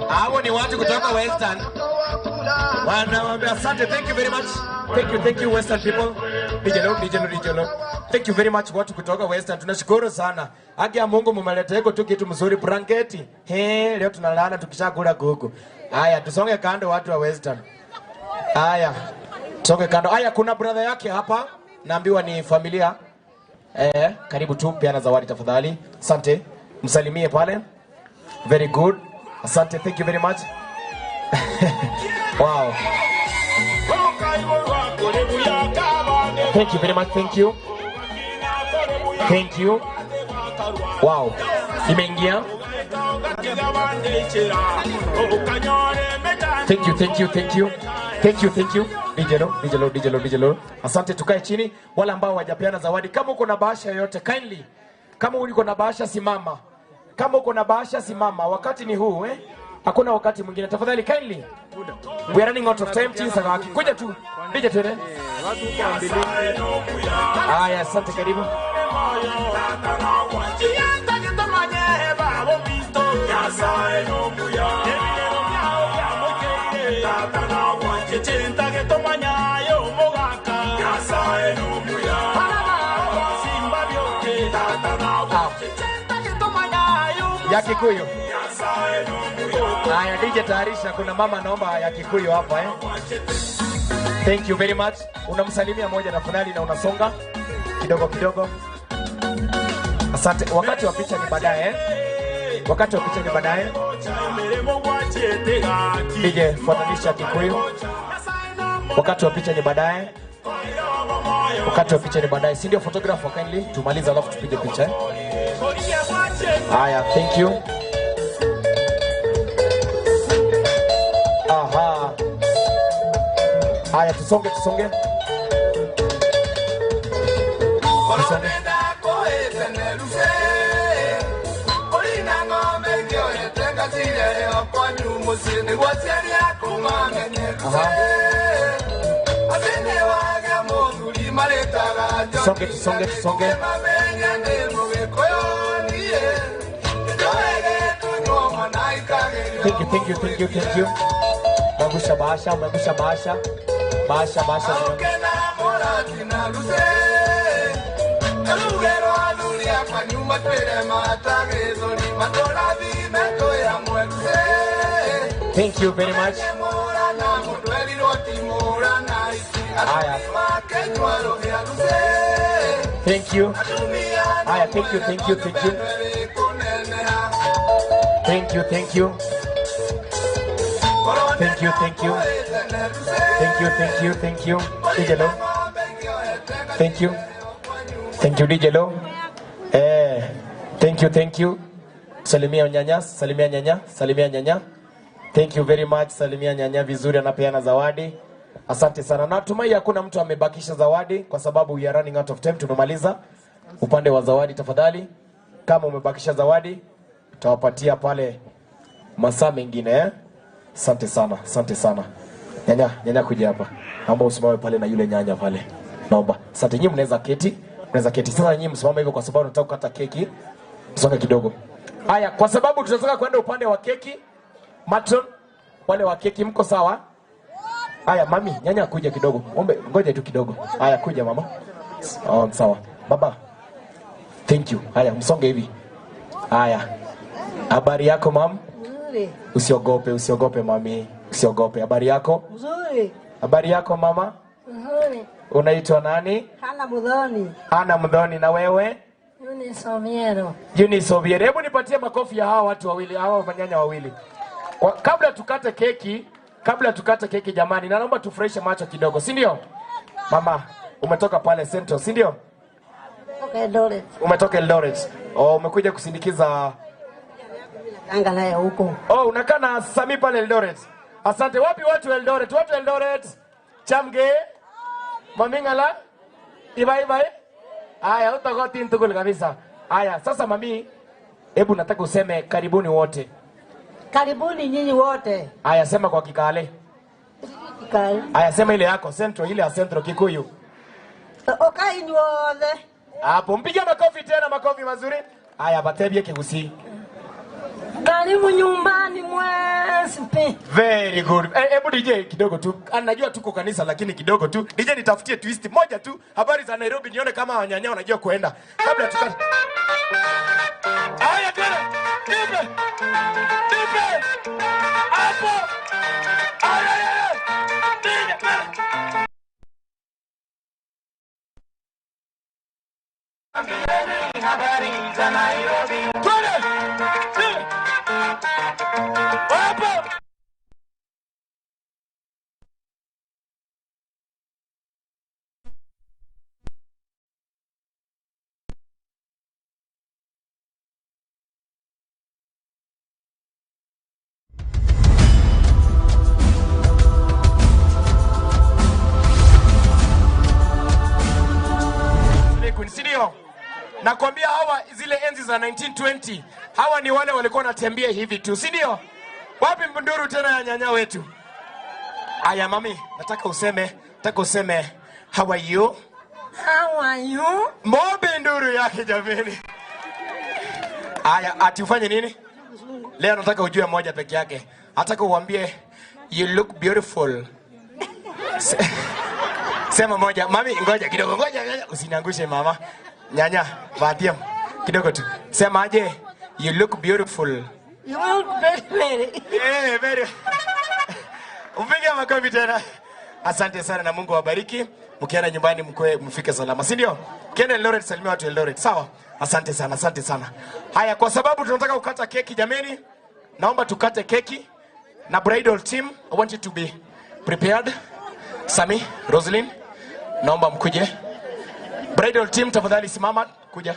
Hao ni watu kutoka Western. Wanawaambia asante, thank you very much. Thank you Western people. DJ Lo, DJ Lo, DJ Lo. Thank you very much watu kutoka Western. Tunashukuru sana. Haki ya Mungu mmeleta iko tu kitu mzuri blanketi. He, leo tunalala tukishakula kuku. Haya, tusonge kando watu wa Western. Haya. Tusonge kando. Haya, kuna brother yake hapa. Naambiwa ni familia. Karibu tu peana zawadi tafadhali. Asante. Msalimie pale. Very good. Asante, thank you very much. Wow. Thank you very much, thank you. Thank you. Wow. Imeingia. Thank you, thank you, thank you. Thank you, thank you. DJ Lo, DJ Lo, DJ Lo, DJ Lo. Asante, tukae chini. Wale ambao hawajapeana zawadi, kama uko na bahasha yoyote, kindly. Kama uko na bahasha simama. Kama uko na bahasha simama. Wakati ni huu, eh? Hakuna wakati mwingine. Tafadhali kindly. We are running out of time. Chinsa kaki. Kuja tu. DJ tuende. Haya, asante, karibu. Ya Kikuyu. Haya, DJ tayarisha, kuna mama anaomba ya Kikuyu hapa, eh. Thank you very much. Unamsalimia moja na finali na unasonga kidogo kidogo. Asante. Wakati wa picha ni baadaye, eh. Wakati wa picha ni baadaye. DJ fuatanisha Kikuyu. Wakati wa picha ni baadaye. Wakati wa picha ni baadaye. Si ndio photographer, kindly tumalize alafu tupige picha, eh. Haya, thank you. Aha. Haya, tusonge, tusonge. Tusonge. Tusonge, tusonge, tusonge. Thank you, thank you, thank you, thank you. Umeangusha bahasha, umeangusha bahasha. Bahasha, bahasha. Thank you very much. Haya. Thank you. Haya, thank you, thank you, thank you. Thank you, thank you. Thank you, thank you. Thank you, thank you, thank you. DJ Lo. Thank you. Thank you, DJ Lo. Thank you, thank you. Salimia nyanya, salimia nyanya, salimia nyanya. Thank you very much. Salimia nyanya vizuri, anapeana zawadi. Asante sana. Natumai hakuna mtu amebakisha zawadi kwa sababu we are running out of time. Tumemaliza upande wa zawadi. Tafadhali kama umebakisha zawadi tutawapatia pale masaa mengine, eh? Asante sana, asante sana. Nyanya, nyanya kuja hapa. Naomba usimame pale na yule nyanya pale. Naomba. Asante, nyinyi mnaweza keti. Mnaweza keti. Sasa nyinyi msimame hivyo kwa sababu nataka kukata keki. Msonge kidogo. Haya, kwa sababu tunataka kwenda upande wa keki. Matron, wale wa keki mko sawa? Haya, mami, nyanya kuja kidogo. Ombe, ngoja tu kidogo. Haya, kuja mama. Oh, sawa. Baba. Thank you. Haya, msonge hivi. Haya. Habari yako mam? Nzuri. Usiogope, usiogope mami. Usiogope. Habari yako? Nzuri. Habari yako mama? Nzuri. Unaitwa nani? Hana Mudhoni. Hana Mudhoni, na wewe? Eunice Obiero. Eunice Obiero. Hebu nipatie makofi ya hawa watu wawili, hawa manyanya wawili. Kwa, kabla tukate keki, kabla tukate keki jamani, na naomba tufurahishe macho kidogo, si ndio? Mama, umetoka pale Central, si ndio? Kutoka Eldoret. Umetoka Eldoret. Oh, umekuja kusindikiza Anga naye huko. Oh, unakaa na Sami pale Eldoret. Asante. Wapi watu Eldoret? Watu Eldoret. Chamge. Mamingala. Ibai ibai. Aya, utagoti ntukul kabisa. Aya, sasa mami, hebu nataka useme karibuni wote. Karibuni nyinyi wote. Aya, sema kwa Kikale. Kikale. Aya, sema ile yako Central, ile ya Central Kikuyu. Okai nyuothe. Hapo mpiga makofi tena, makofi mazuri. Aya, batebie Kigusi. Karibu nyumbani mwesipi. Very good. Hebu DJ kidogo tu. Najua tuko kanisa lakini kidogo tu. DJ nitafutie twist moja tu. Habari za Nairobi nione kama wanyanya wanajua kuenda. Kabla tukate. Haya tena. Nipe. Nipe. Hapo. Haya. DJ. Habari za Nairobi. Twende. Hapo. Sindio? Nakwambia hawa zile enzi za 1920, hawa ni wale walikuwa wanatembea hivi tu, si ndio? Wapi mbunduru tena ya nyanya wetu? Aya mami, nataka useme how are you? How are you? Mobe nduru yake jameni. Aya, ati ufanye nini? Leo nataka ujue moja peke yake. Nataka uambie you look beautiful. Sema moja, mami ngoja kidogo, ngoja usiniangushe mama. Nyanya, vatia kidogo tu. Sema aje, you look beautiful. You look very very. Eh, very. Upige makofi tena. Asante sana na Mungu awabariki. Mkienda nyumbani mkwe mfike salama, si ndio? Mkienda Eldoret salimia watu Eldoret, sawa? Asante sana, asante sana. Haya, kwa sababu tunataka kukata keki jameni, naomba tukate keki na bridal team, I want you to be prepared. Sami, Roslyn, naomba mkuje. Bridal team tafadhali simama kuja.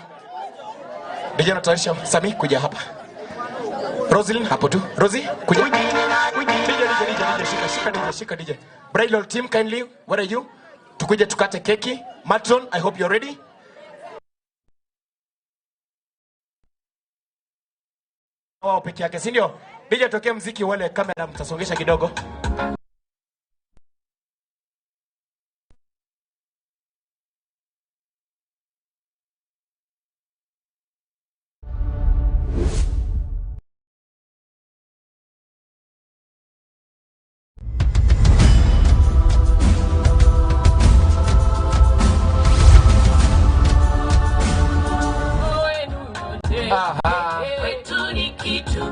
DJ anatayarisha. Sami kuja hapa. Roslyn hapo tu. Rosie kuja. DJ DJ DJ shika DJ shika DJ. Bridal team kindly, where are you? Tukuje tukate keki. Matron, I hope you're ready. Wao peke yake, si ndio? DJ tokea mziki wale kamera mtasongesha kidogo.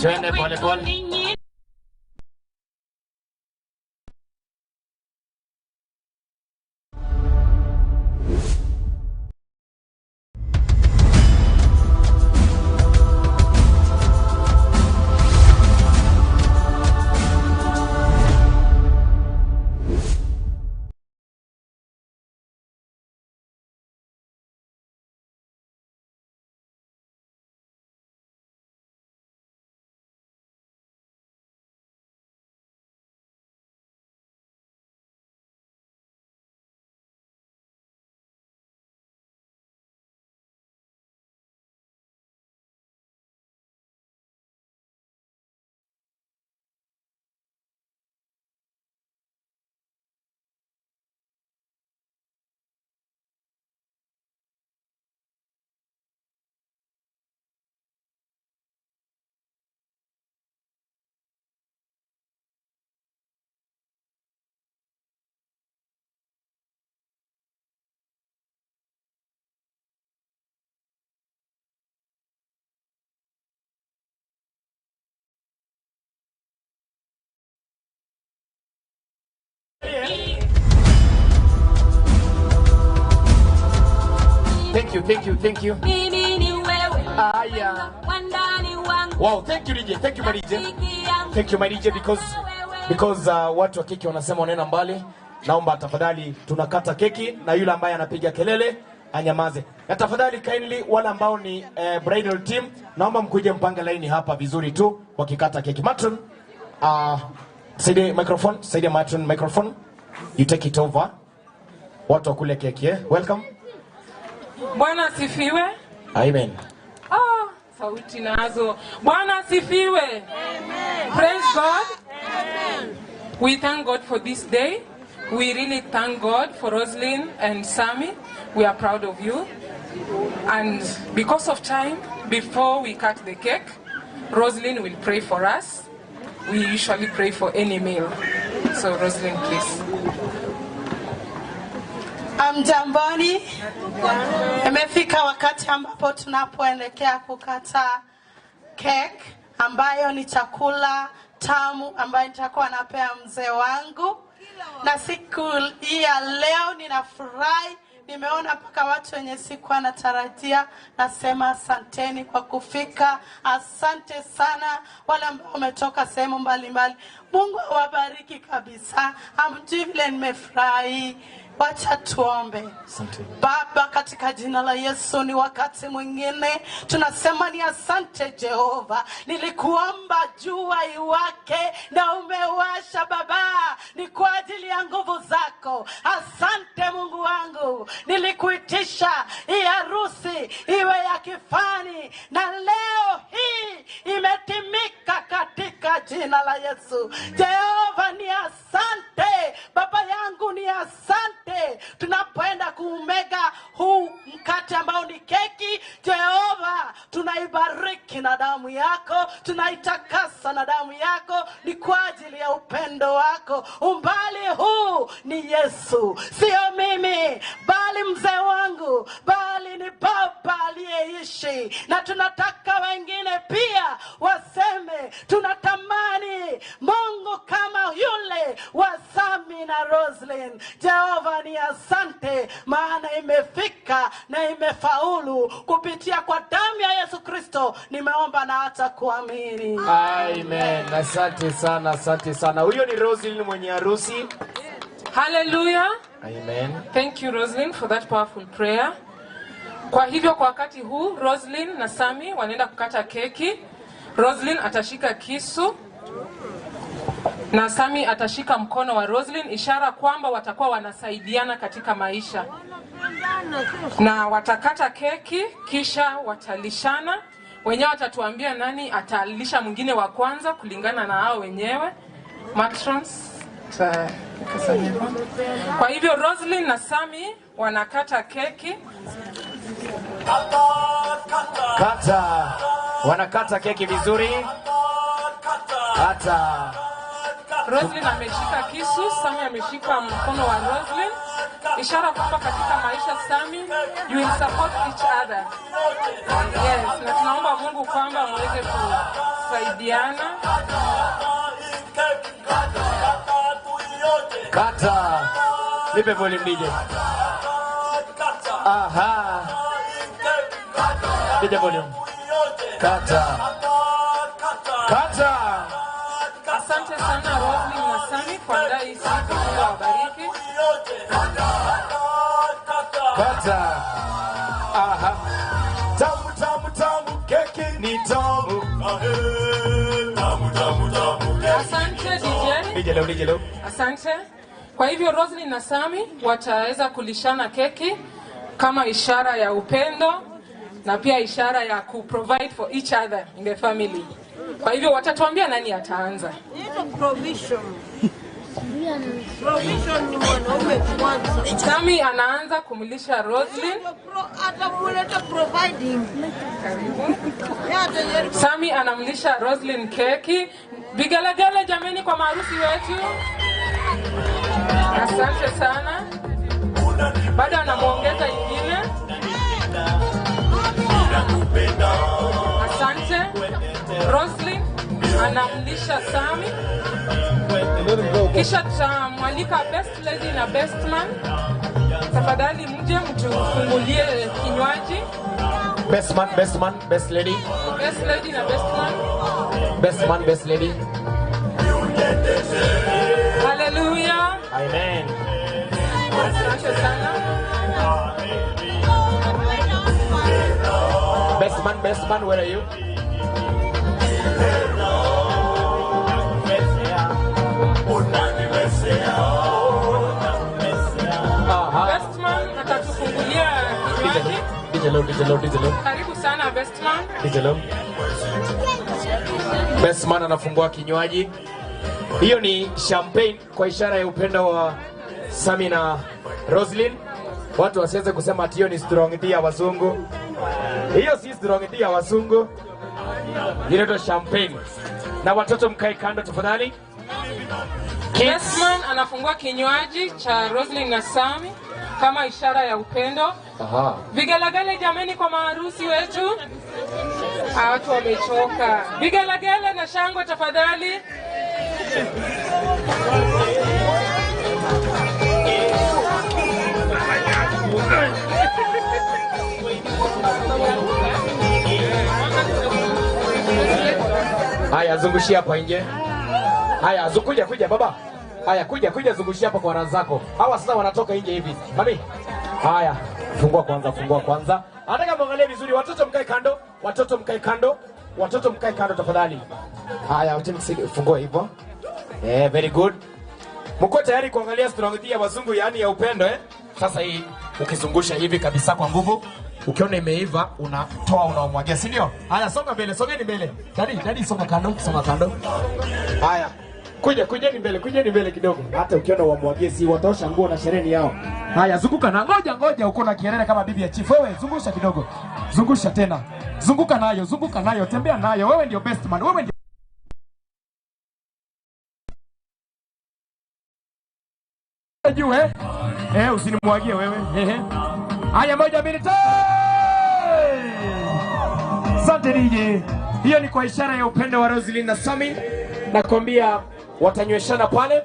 Twende pole pole. Thank you, thank you, thank you. Mimi ni wewe. Aya. Wandani wangu. Wow, thank you DJ. Thank you my DJ. Thank you my DJ because watu wa keki wanasema wanaenda mbali. Naomba tafadhali tunakata keki na yule ambaye anapiga kelele anyamaze. Na tafadhali kindly wale ambao ni bridal team, naomba mkuje mpange line hapa vizuri tu wakikata keki. Matron, saidie microphone, saidie matron microphone. You take it over. Watu wakule keki, eh? Welcome. Bwana asifiwe. Amen. Ah, sauti nazo. Bwana asifiwe. Amen. Praise God. Amen. We thank God for this day. We really thank God for Roslyn and Sammy. We are proud of you. And because of time, before we cut the cake, Roslyn will pray for us. We usually pray for any meal. So Roslyn, please. Amjamboni, imefika wakati ambapo tunapoelekea kukata cake ambayo ni chakula tamu ambayo nitakuwa napea mzee wangu. Na siku hii ya leo ninafurahi, nimeona mpaka watu wenye sikuwa natarajia. Nasema asanteni kwa kufika, asante sana wale ambao wametoka sehemu mbalimbali. Mungu awabariki kabisa. Hamjui vile nimefurahi. Wacha tuombe. Baba, katika jina la Yesu, ni wakati mwingine tunasema ni asante Jehova. Nilikuomba jua iwake na umewasha Baba, ni kwa ajili ya nguvu zako. Asante Mungu wangu, nilikuitisha hii harusi iwe ya kifani, na leo hii imetimika katika jina la Yesu. Jehova, ni asante Baba yangu, ni asante. Tunapoenda kuumega huu mkate ambao ni keki, Jehova, tunaibariki na damu yako, tunaitakasa na damu yako, ni kwa ajili ya upendo wako. Umbali huu ni Yesu, sio mimi, bali mzee wangu, bali ni Baba aliyeishi. Na tunataka wengine pia waseme tunatamani Mungu kama yule wa Sami na Roslyn. Jehova, ni asante, maana imefika na imefaulu kupitia kwa damu ya Yesu Kristo. Nimeomba na hata kuamini. Amen. Asante sana, asante sana. Huyo ni Roslyn mwenye harusi. Hallelujah. Amen. Thank you Roslyn for that powerful prayer. Kwa hivyo kwa wakati huu Roslyn na Sami wanaenda kukata keki. Roslyn atashika kisu na Sami atashika mkono wa Roslyn, ishara kwamba watakuwa wanasaidiana katika maisha. Na watakata keki kisha watalishana. Wenyewe watatuambia nani atalisha mwingine wa kwanza kulingana na hao wenyewe. Matrons. Kwa hivyo Roslyn na Sami wanakata keki. Kata. Wanakata keki vizuri. Kata. Roslyn ameshika kisu, Sami ameshika mkono wa Roslyn, ishara kwamba katika maisha Sami, you will support each other. Yes, na tunaomba Mungu kwamba muweze kusaidiana. Kata. Nipe volume DJ. Aha. DJ volume. Kata. Kata. Asante sana Roslyn na Sami kuandaa hii siku. Mungu awabariki. Kata. Aha. Tamu tamu tamu keki ni tamu. Tamu tamu tamu. Asante DJ. DJ leo, DJ leo. Asante. Kwa hivyo Roslyn na Sami wataweza kulishana keki kama ishara ya upendo na pia ishara ya ku provide for each other in the family. Kwa hivyo watatuambia nani ataanza. Provision. Provision ni mwanaume kwanza. Sami anaanza kumlisha Roslyn. Atamuleta providing. Karibu. Sami anamlisha Roslyn keki. Vigelegele jameni kwa maharusi wetu. Asante sana. Bado anamuongeza ingine. Asante. Roslyn anamlisha Sami. Kisha tutamwalika best lady na best man. Tafadhali mje mtufungulie kinywaji. Best man, best man, best lady. Best lady na best man. Best man, best lady. Hallelujah. Amen. Asante sana. Best man, where are you? Best man atatufungulia kinywaji. DJ low, DJ low, DJ low. Karibu sana best man. DJ low. Best man anafungua kinywaji. Hiyo ni champagne kwa ishara ya upendo wa Sami na Roslyn. Watu wasiweze kusema ati hiyo ni strong tea ya wazungu. Hiyo si strong tea ya wazungu. Inaitwa champagne. Na watoto mkae kando tafadhali. Bestman anafungua kinywaji cha Roslyn na Sami kama ishara ya upendo. Aha. Vigelegele jameni kwa maharusi wetu. Watu wamechoka. Vigelegele na shangwe tafadhali. Haya, zungushia hapa nje. Haya, kuja kuja baba. Haya, kuja kuja, zungushia hapa kwa raha zako. Hawa sasa wanatoka nje hivi. Mami. Haya, fungua kwanza, fungua kwanza. Nataka muangalie vizuri, watoto mkae kando, watoto mkae kando, watoto mkae kando tafadhali. Haya, fungua hivyo. Eh, very good. Mko tayari kuangalia strong ya wazungu, yani ya upendo eh? Sasa hii ukizungusha hivi kabisa kwa nguvu, ukiona imeiva unatoa, unaomwagia, si ndio? Haya, songa mbele, songeni mbele. Dadi, dadi songa kando, songa kando. Haya. Kuja, kujeni mbele, kujeni mbele kidogo. Hata ukiona uamwagie si wataosha nguo na sherehe yao. Haya, zunguka na ngoja ngoja, uko na kielele kama bibi ya chief. Wewe zungusha kidogo. Zungusha tena. Zunguka nayo, zunguka nayo, tembea nayo. Wewe ndio best man. Wewe ndio juu eh? Eh, usinimwagie wewe. Ehe. Haya, 1 2 3. Asante DJ. Hiyo ni kwa ishara ya upendo wa Roslyn na Sami. Nakwambia watanyweshana pale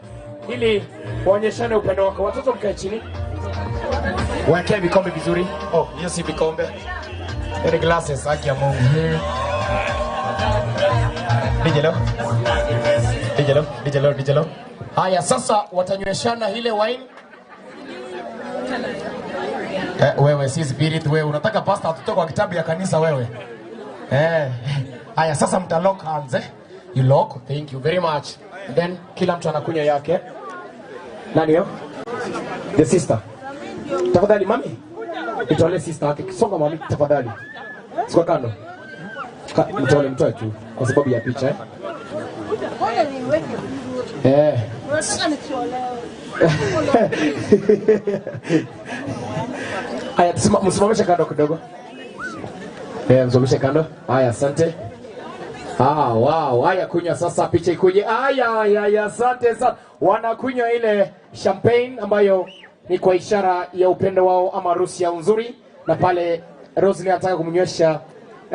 ili waonyeshane upendo wako. Watoto mkae chini. Wekee vikombe vizuri. Oh, hiyo si vikombe. Ni glasses, haki ya Mungu. DJ lo. DJ lo, DJ lo, DJ lo. Haya, sasa watanyweshana ile wine. Wewe si spirit wewe, unataka pastor atutoe kwa kitabu ya kanisa wewe. Eh. Haya, sasa mta lock hands eh. You lock, thank you very much. Then kila mtu anakunywa yake. Nani yo? The sister. Tafadhali mami. Mtole sister yake. Songa mami tafadhali. Sio kando. Mtole, mtoe tu kwa sababu ya picha eh. Eh. Unataka nisiolewe. Haya, msimamishe kando kidogo. Eh, msimamishe kando. Haya, asante. Ah, wow. Haya, kunywa sasa, picha ikuje. Haya, haya, asante sana. Wanakunywa ile champagne ambayo ni kwa ishara ya upendo wao ama harusi yao nzuri. Na pale Roslyn anataka kumnywesha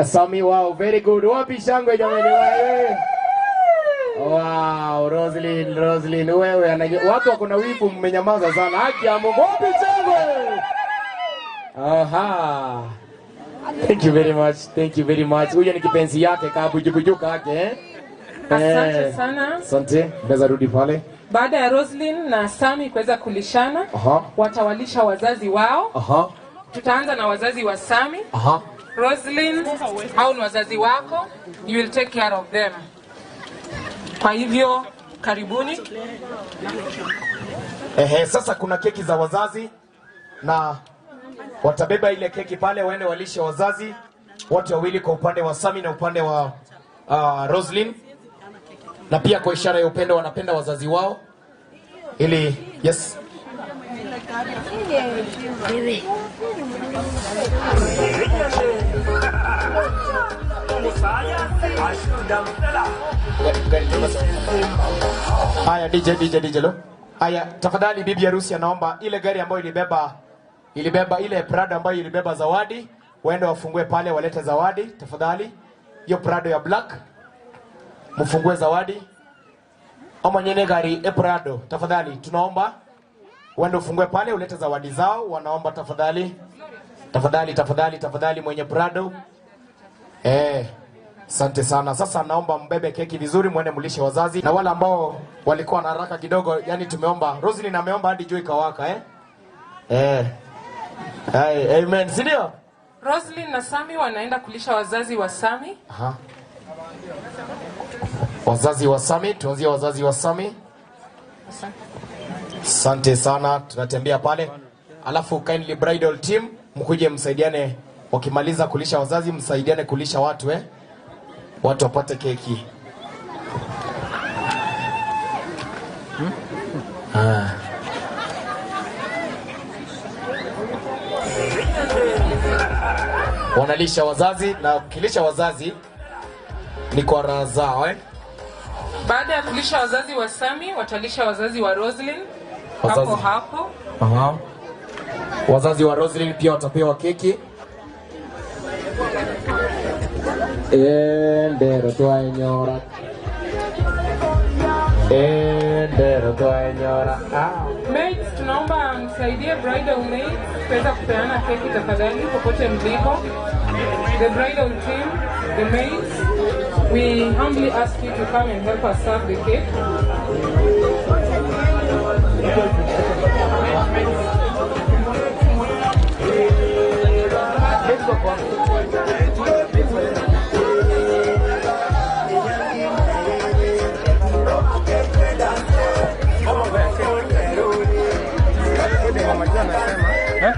Sami. Wow, very good. Wapi shangwe jamani? Wow, Roslyn, Roslyn, wewe watu wako na wivu, mmenyamaza sana. Haki ya Mungu. Wapi shangwe? Aha. Thank you very much. Thank you very much. Huyo ni kipenzi yake kabujukujuka yake eh. Asante sana. Asante. Ndaweza rudi pale. Baada ya Roslyn na Sami kuweza kulishana, aha, watawalisha wazazi wao. Aha. Tutaanza na wazazi wa Sami. Aha. Roslyn, hao ni wazazi wako. You will take care of them. Kwa hivyo karibuni. Ehe, sasa kuna keki za wazazi na watabeba ile keki pale waende walishe wazazi wote wawili, kwa upande wa Sami na upande wa Roslyn. Na pia kwa ishara ya upendo wanapenda wazazi wao. Ili yes. Haya, DJ DJ DJ lo. Haya, tafadhali bibi harusi anaomba ile gari ambayo ilibeba ile Prado ambayo ilibeba zawadi, waende wafungue pale walete zawadi tafadhali. Hiyo Prado ya black mfungue zawadi. Ama nyene gari e Prado tafadhali, tunaomba waende ufungue pale ulete zawadi zao, wanaomba tafadhali. Tafadhali tafadhali tafadhali mwenye Prado. Eh, asante sana. Sasa naomba mbebe keki vizuri muende mlishe wazazi. Na wale ambao walikuwa na haraka kidogo, yani tumeomba, Roslyn ameomba hadi jua ikawaka eh. Eh. Hey, amen. Si ndio? Roslyn na Sami wanaenda kulisha wazazi wa Sami. Aha. Wazazi wa Sami, tuanzie wazazi wa Sami. Asante sana, tunatembea pale. Alafu kindly bridal team mkuje msaidiane, wakimaliza kulisha wazazi msaidiane kulisha watu eh. Watu wapate keki. Ah. Wanalisha wazazi, na ukilisha wazazi Ni kwa raha zao eh? Baada ya kulisha wazazi wa Sami, watalisha wazazi wa Roslyn hapo Wazazi. hapo. Aha. Wazazi wa Roslyn pia watapewa keki. Endero twaenyora. Endero twaenyora. Ah. Maids, tunaomba msaidie bridal maids kuweza kupeana keki tafadhali, popote mlipo. The bridal team, the maids, we humbly ask you to come and help us serve the cake.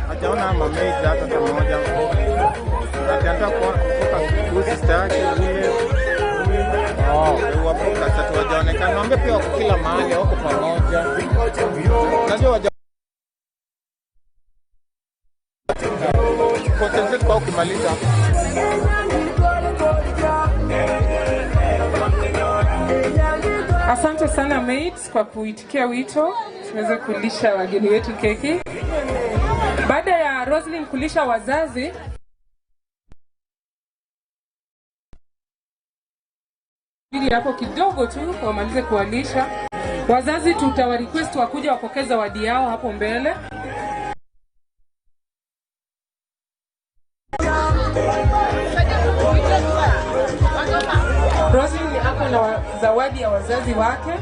Hajaona mamaid hata mmoja. Ataanza kutoka huyu sister yake yule oh, wapo tatu hawajaonekana. Naambia pia wako kila mahali, wako pamoja. Unajua waja concentrate kwa ukimaliza. Asante sana maids kwa kuitikia wito tuweze kulisha wageni wetu keki. Baada ya Roslyn kulisha wazazi, ili hapo kidogo tu wamalize kuwalisha wazazi, tutawa request wakuja wapokee zawadi yao hapo mbele. Roslyn ako na zawadi ya wazazi wake.